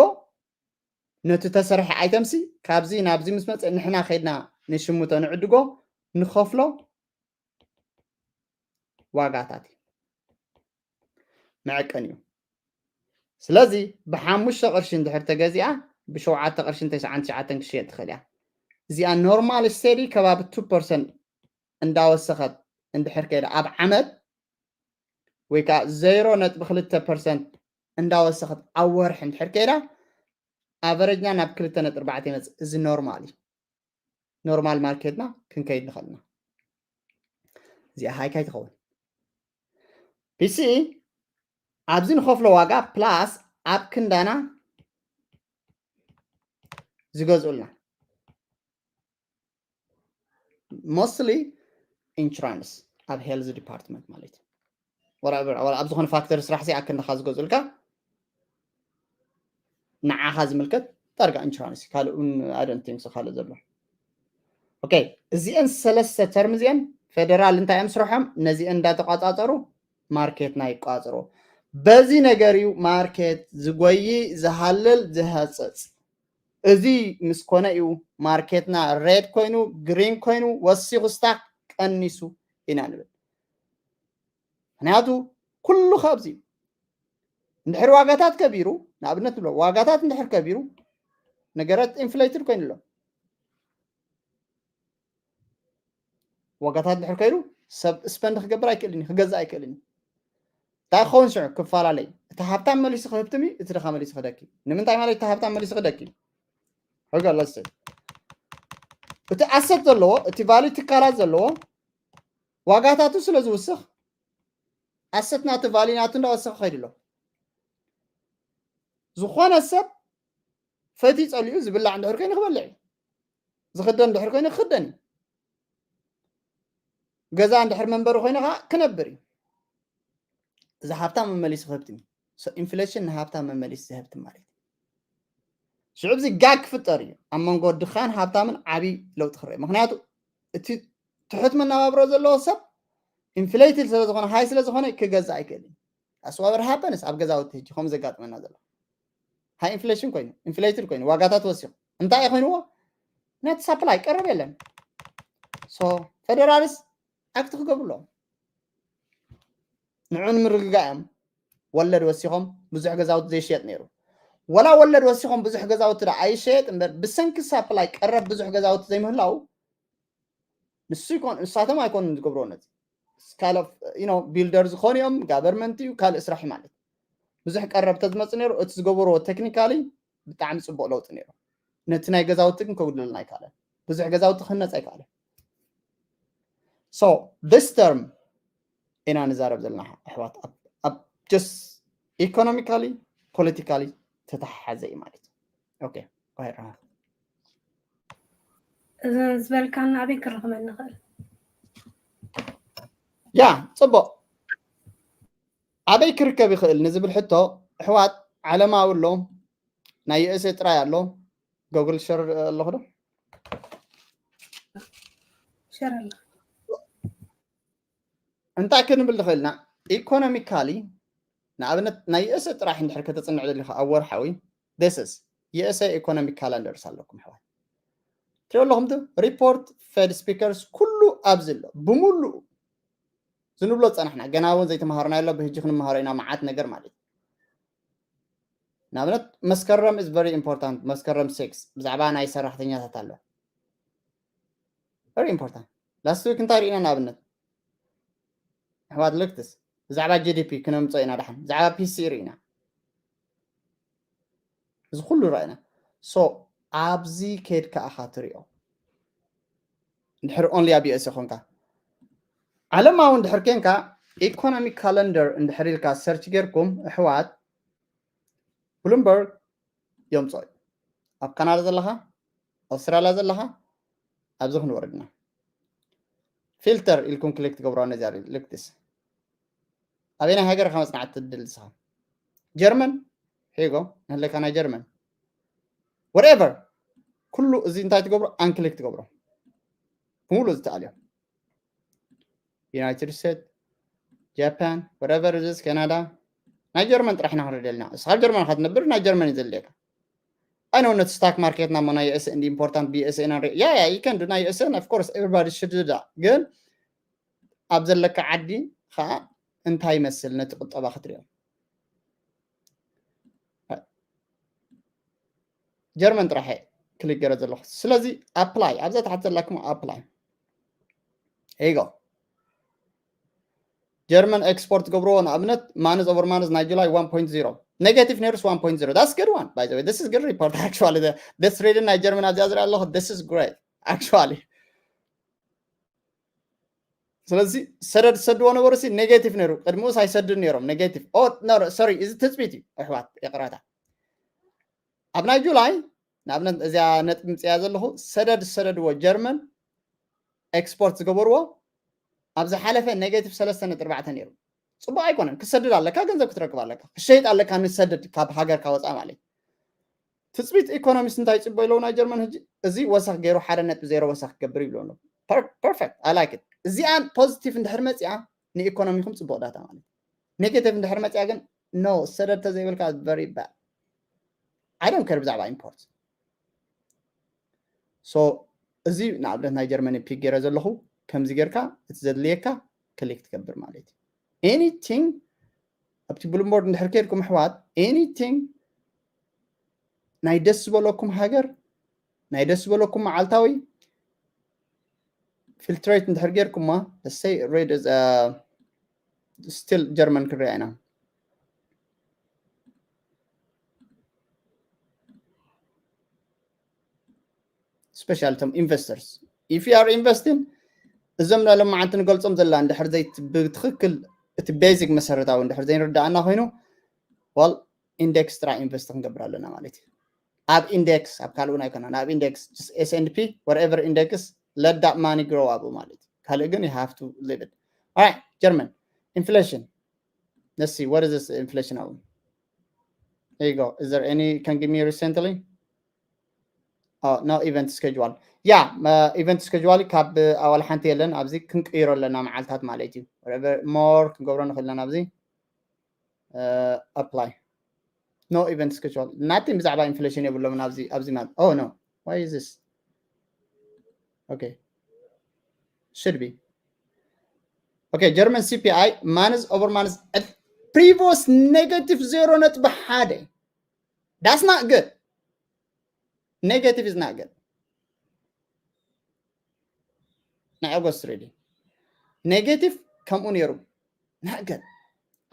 ነቲ ተሰርሐ ኣይተምሲ ካብዚ ናብዚ ምስ መፀ ንሕና ከይድና ንሽምቶ ንዕድጎ ንኸፍሎ ዋጋታት እዩ መዐቀን እዩ። ስለዚ ብሓሙሽተ ቅርሺ እንድሕር ተገዚኣ ብሸውዓተ ቅርሽን ተስዓን ትሽዓተን ክሽየጥ ትኽእል እያ። እዚኣ ኖርማል ስቴዲ ከባቢ ቱ ፐርሰንት እንዳወሰኸት እንድሕር ከይዳ ኣብ ዓመት ወይ ከዓ ዜሮ ነጥቢ ክልተ ፐርሰንት እንዳወሰኸት ኣብ ወርሒ እንድሕር ከይዳ ኣቨረጅና ናብ ክልተ ነጥቢ ኣርባዕተ ይመፅእ። እዚ ኖርማል እዩ። ኖርማል ማርኬትና ክንከይድ ንኽእል ኢና። እዚኣ ሃይካይ ትኸውን። ፒሲ ኣብዚ ንኸፍሎ ዋጋ ፕላስ ኣብ ክንዳና ዝገዝኡልና mostly insurance ኣብ ሄልዝ ዲፓርትመንት ማለት እዩ። ወላ ኣብ ዝኾነ ፋክተሪ ስራሕ ሲ ኣክንዳኻ ዝገዝኡልካ ንዓኻ ዝምልከት ዳርጋ ኢንሹራንስ ካልእ ካልእ ዘሎ። ኦኬ፣ እዚአን ሰለስተ ተርም እዚአን ፌደራል እንታይ እዮም ስርሖም? ነዚአን እንዳተቋጻጸሩ ማርኬትና ይቋጽሩ። በዚ ነገር እዩ ማርኬት ዝጎይ፣ ዝሃልል፣ ዝሃጽጽ። እዚ ምስ ኮነ እዩ ማርኬትና ሬድ ኮይኑ፣ ግሪን ኮይኑ፣ ወሲኹ ስታክ ቀኒሱ ኢና ንብል። ምክንያቱ ኩሉ ካብዚ እዩ። እንድሕር ዋጋታት ከቢሩ፣ ንኣብነት ንብሎ፣ ዋጋታት እንድሕር ከቢሩ፣ ነገራት ኢንፍሌትድ ኮይኑ ኣሎ። ዋጋታት እንድሕር ከይዱ፣ ሰብ ስፐንድ ክገብር ኣይክእልን እዩ፣ ክገዝእ ኣይክእልን እዩ። እንታይ ክኸውን ሽዑ ክፈላለይ? እቲ ሃብታም መሊሱ ክህብትም እዩ፣ እቲ ድኻ መሊሱ ክደኪ። ንምንታይ ማለት እቲ ሃብታም መሊሱ ክደኪ? ሕገ ኣለስተ እቲ ኣሰት ዘለዎ፣ እቲ ቫልዩ ትካላት ዘለዎ ዋጋታቱ ስለ ዝውስኽ፣ ኣሰት ናቱ ቫልዩ ናቱ እንዳወሰኸ ከይዱ ኣሎ። ዝኾነ ሰብ ፈትዩ ጸሊኡ ዝብላዕ እንድሕር ኮይኑ ክበልዕ እዩ። ዝኽደን እንድሕር ኮይኑ ክኽደን እዩ። ገዛ እንድሕር መንበሪ ኮይኑ ከዓ ክነብር እዩ። እዚ ሃብታም መመሊሱ ክህብትም እዩ። So ኢንፍሌሽን ንሃብታም መመሊሱ ዝህብትም ማለት እዩ። ሽዑ እዚ ጋግ ክፍጠር እዩ። ኣብ መንጎ ድኻን ሃብታምን ዓብዪ ለውጢ ክረአ። ምክንያቱ እቲ ትሑት መነባብሮ ዘለዎ ሰብ ኢንፍሌትድ ስለ ዝኾነ፣ ሃይ ስለ ዝኾነ ክገዝእ ኣይክእልን። That's what happens ኣብ ገዛውቲ ሕጂ ከምኡ ዘጋጥመና ዘሎ። ሃይ ኢንፍሌሽን ኮይኑ፣ ኢንፍሌትድ ኮይኑ፣ ዋጋታት ወሲኹ። እንታይ እዩ ኮይንዎ? ነቲ ሳፕላይ ቀረብ የለን። So ፌደራልስ ኣክት ክገብሩ ኣለዎም። ንዑ ንምርግጋእ እዮም ወለድ ወሲኾም ብዙሕ ገዛውቲ ዘይሽየጥ ነይሩ። ወላ ወለድ ወሲኾም ብዙሕ ገዛውቲ ዳ ኣይሸየጥ እምበር፣ ብሰንኪ ሳፕላይ ቀረብ ብዙሕ ገዛውቲ ዘይምህላው ንሱ ይኮን፣ ንሳቶም ኣይኮኑን ዝገብርዎ ነዚ። ካልእ ቢልደር ዝኾኑ እዮም፣ ጋቨርመንት እዩ፣ ካልእ ስራሕ እዩ ማለት። ብዙሕ ቀረብ ተዝመጽእ ነይሩ፣ እቲ ዝገበርዎ ቴክኒካሊ ብጣዕሚ ጽቡቕ ለውጢ ነይሩ። ነቲ ናይ ገዛውቲ ግን ከጉድለልና ኣይከኣለን። ብዙሕ ገዛውቲ ክህነጽ ኣይከኣለን። So this term ኢና ንዛረብ ዘለና ኣሕዋት፣ ኣብ just ኢኮኖሚካሊ ፖለቲካሊ ተተሓሓዘ እዩ ማለት እዩ። ኦኬ፣ go ahead፣ ራህማ። እዚ ዝበልካና ኣበይ ክረኽበን ንኽእል? ያ፣ ጽቡቕ። ኣበይ ክርከብ ይኽእል ንዝብል ሕቶ፣ ኣሕዋት፣ ዓለማዊ ኣሎ፣ ናይ ዩኤስኤ ጥራይ ኣሎ። ጎግል ሸር ኣለኹ ዶ? ሸር ኣሎ። እንታይ ክንብል ንኽእል ኢና? ኢኮኖሚካሊ፣ ንኣብነት ናይ ዩኤስኤ ጥራሕ እንድሕር ከተጽንዕ ደሊኻ ኣብ ወርሓዊ፣ this is ዩኤስኤ ኢኮኖሚክ ካላንደርስ ኣለኩም ኣሕዋት። ትሪኦ ኣለኹም እቲ ሪፖርት፣ ፌድ ስፒከርስ፣ ኩሉ ኣብዚ ኣሎ፣ ብምሉኡ ዝንብሎ ዝጸናሕና፣ ገና እውን ዘይተምሃርናዮ ኣሎ፣ ብሕጂ ክንምሃሮ ኢና መዓት ነገር ማለት እዩ። ንኣብነት መስከረም is very important፣ መስከረም ሲክስ ብዛዕባ ናይ ሰራሕተኛታት ኣሎ። Very important። Last week እንታይ ርኢና ንኣብነት? ኣሕዋት ልክትስ ብዛዕባ ጂ ዲ ፒ ክነምጾ ኢና ደሓን። ብዛዕባ ፒ ሲ ርኢና። እዚ ኩሉ ርኢና። So ኣብዚ ከድካ ኢኻ ትሪኦ። እንድሕር ኦንሊ ኣብ ዩኤስኤ ኮንካ። ዓለማዊ እንድሕር ኬንካ ኢኮኖሚክ ካለንደር እንድሕር ኢልካ ሰርች ጌርኩም ኣሕዋት ብሉምበርግ የምጽኦ እዩ። ኣብ ካናዳ ዘለኻ፣ ኣውስትራልያ ዘለኻ ኣብዚ ክንወርድና። ፊልተር ኢልኩም ክሊክ ትገብሮ ነዚኣ ልክትስ። ኣበየናይ ሃገር ኢኻ መጽናዕቲ ትድል ንስኻ? ጀርመን? ሄጎ፣ ንህለካ ናይ ጀርመን። Whatever። ኩሉ እዚ እንታይ ትገብሮ? ኣንክሊክ ትገብሮ። ብምሉእ ዝተኣልዮ። ዩናይትድ ስቴትስ፣ ጃፓን፣ whatever it is፣ ካናዳ፣ ናይ ጀርመን ጥራሕ ኢና ክንርኢ ደለና። እስኻ ኣብ ጀርመን ኢኻ ትነብር፣ ናይ ጀርመን እዩ ዘድልየካ። ኣይ ኖ ነቲ ስታክ ማርኬትና እሞ ናይ ዩኤስኤ እንዲ ኢምፖርታንት ብዩኤስኤ ኢና ንሪኦ። ያ፣ ያ፣ you can do ናይ ዩኤስኤ፣ of course everybody should do that። ግን ኣብ ዘለካ ዓዲ ኸዓ እንታይ ይመስል ነቲ ቁጠባ ክትሪኦ። ጀርመን ጥራሕ እየ ክሊክ ገይረ ዘለኹ። ስለዚ ኣፕላይ፣ ኣብዛ ታሕቲ ዘላኩም ኣፕላይ። Here you go። ጀርመን ኤክስፖርት ገብርዎ ንኣብነት ማንዝ ኦቨር ማንዝ ናይ ጁላይ one point zero negative ነይሩስ one point zero that's good one by the way this is good report actually this reading ናይ ጀርመን ኣብዚኣ ዝሪኣ ኣለኹ this is great actually ስለዚ ሰደድ ዝሰድዎ ነበሩ ሲ ኔጌቲቭ ነይሩ ቅድሚኡስ ኣይሰድን ነይሮም ኔጌቲቭ ኦ ሶሪ እዚ ትፅቢት እዩ ኣሕዋት ይቕረታ ኣብ ናይ ጁላይ ንኣብነት እዚኣ ነጥቢ ምፅያ ዘለኹ ሰደድ ዝሰደድዎ ጀርመን ኤክስፖርት ዝገበርዎ ኣብ ዝሓለፈ ኔጌቲቭ ሰለስተ ነጥቢ ኣርባዕተ ነይሩ ፅቡቅ ኣይኮነን ክሰድድ ኣለካ ገንዘብ ክትረክብ ኣለካ ክሸይጥ ኣለካ ንሰድድ ካብ ሃገርካ ወፃ ማለት እዩ ትፅቢት ኢኮኖሚስት እንታይ ይፅበ ኣለዉ ናይ ጀርመን ህጂ እዚ ወሰኽ ገይሩ ሓደ ነጥቢ ዜሮ ወሰኽ ክገብር ይብሉ ኣለዉ perfect I like it እዚኣ ፖዚቲቭ እንድሕር መፅኣ ንኢኮኖሚኩም ፅቡቅ ዳታ ማለት ኔጌቲቭ እንድሕር መፅኣ ግን no ሰደድ ተዘይብልካ very bad I don't care ብዛዕባ ኢምፖርት so እዚ ንኣብነት ናይ ጀርመን ፒክ ገይረ ዘለኹ ከምዚ ጌርካ እቲ ዘድልየካ ክሊክ ትገብር ማለት እዩ anything ኣብቲ ብሉምቦርድ እንድሕር ከድኩም ኣሕዋት anything ናይ ደስ ዝበለኩም ሃገር ናይ ደስ ዝበለኩም መዓልታዊ ፊልትሬት እንድሕር ጌርኩማ ሰይ ሬድ ስቲል ጀርመን ክንሪኣ ኢና ስፔሻል ቶም ኢንቨስተርስ if you are investing እዞም ሎም መዓልቲ ንገልፆም ዘለና እንድሕር ዘይ ብትክክል እቲ ቤዚክ መሰረታዊ እንድሕር ዘይንርዳኣና ኮይኑ ዋል ኢንዴክስ ጥራይ ኢንቨስት ክንገብር ኣለና ማለት እዩ ኣብ ኢንዴክስ ኣብ ካልእ እውን ኣይኮነን ኣብ ኢንዴክስ S and P whatever ኢንዴክስ let that money grow ኣብኡ ማለት እዩ ካልእ ግን you have to leave it all right German inflation let's see what is this inflation ኣብኡ there you go is there any can give me recently oh, no event schedule yeah uh, event schedule ካብ ኣዋል ሓንቲ የለን ኣብዚ ክንቅይሮ ኣለና መዓልታት ማለት እዩ more ክንገብሮ ንኽእል ኣለና ኣብዚ apply no event schedule ናቲ ብዛዕባ ኢንፍሌሽን የብሎም ኣብዚ ኣብዚ ማለት oh no why is this okay should be okay German C P I month over month previous negative zero ነጥቢ ሓደ that's not good negative is not good ናይ ኦገስት ሬዲ ኔጌቲቭ ከምኡ ነይሩ ናገን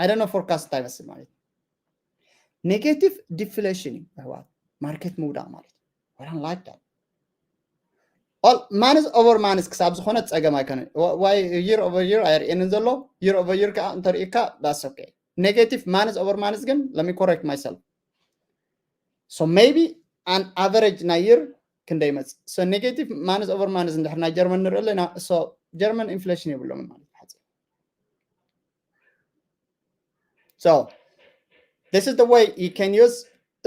ኣይደኖ ፎርካስት እንታይ መስል ማለት ኔጌቲቭ ዲፍሌሽን እዩ ኣሕዋት ማርኬት ምውዳቕ ማለት ወላን ላይክ ዳት ኦል ማንዝ ኦቨር ማንዝ ክሳብ ዝኾነ ፀገም ኣይኮነ ዋይ ይር ኦቨር ይር ኣየርእየንን ዘሎ ይር ኦቨር ይር ከዓ እንተርእካ that's okay negative ማንዝ ኦቨር ማንዝ ግን let me correct myself so maybe an average ናይ ይር ክንደይ ይመፅእ so negative ማንዝ ኦቨር ማንዝ እንድሕር ናይ ጀርመን ንርኢ ኣለና so ጀርመን ኢንፍሌሽን የብሎምን ማለት ሓፂር so this is the way you can use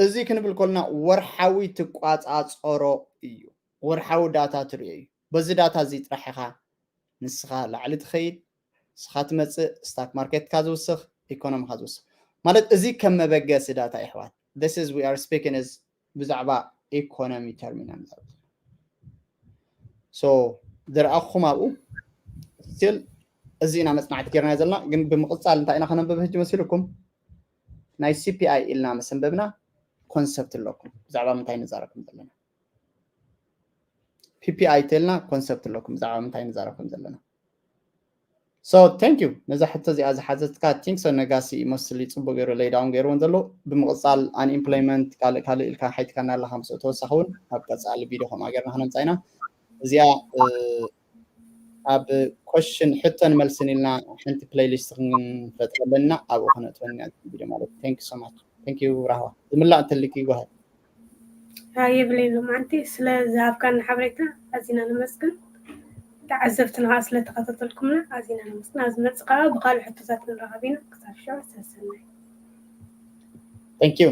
እዚ ክንብል ከልና ወርሓዊ ትቋፃፀሮ እዩ ወርሓዊ ዳታ ትሪኦ እዩ በዚ ዳታ እዚ ጥራሕ ኢኻ ንስኻ ላዕሊ ትኸይድ ንስኻ ትመፅእ ስታክ ማርኬትካ ዝውስኽ ኢኮኖሚካ ዝውስኽ ማለት እዚ ከም መበገሲ ዳታ ይሕዋት this is we are speaking is ብዛዕባ ኢኮኖሚ ተርሚናል so ዝረኣኹም ኣብኡ ስቲል እዚ ኢና መፅናዕቲ ጌርና ዘለና ግን ብምቕፃል እንታይ ኢና ከነንብብ ህጂ መሲልኩም ናይ C P I ኢልና መሰንበብና ኮንሰፕት ኣለኩም ብዛዕባ ምንታይ ንዛረብ ዘለና P P I ተልና ኮንሰፕት ኣለኩም ብዛዕባ ምንታይ ንዛረብ ከም ዘለና so thank you ነዛ ሕቶ እዚኣ ዝሓዘትካ ቲንክ so ነጋሲ መስሊ ፅቡቅ ገይሩ ሌይዳውን ገይርዎን ዘሎ ብምቕፃል unemployment ካልእ ካልእ ኢልካ ሓይትካና ኣለካ ምስ ተወሳኺ እውን ኣብ ቀፃሊ ቪድዮ ከምኣ ገርና ክነምፃ ኢና እዚኣ ኣብ ኮሽን ሕቶን መልስን ኢልና ሓንቲ ፕሌይሊስት ክንፈጥረለና ኣብኡ ክነእትወኒ ቪድዮ ማለት thank so much thank you ራህዋ ዝምላእ እንተልኪ ይጓሃል የብለይ ሎማዓንቲ ስለ ዝሃብካና ሓበሬታ ኣዚና ነመስግን ተዓዘብትና ከዓ ስለተኸታተልኩምና ኣዚና ነመስግን ኣብ ዝመፅእ ከዓ ብካልእ ሕቶታት ንራኸብ ኢና ክሳብ ሽዑ ሰሰናይ thank you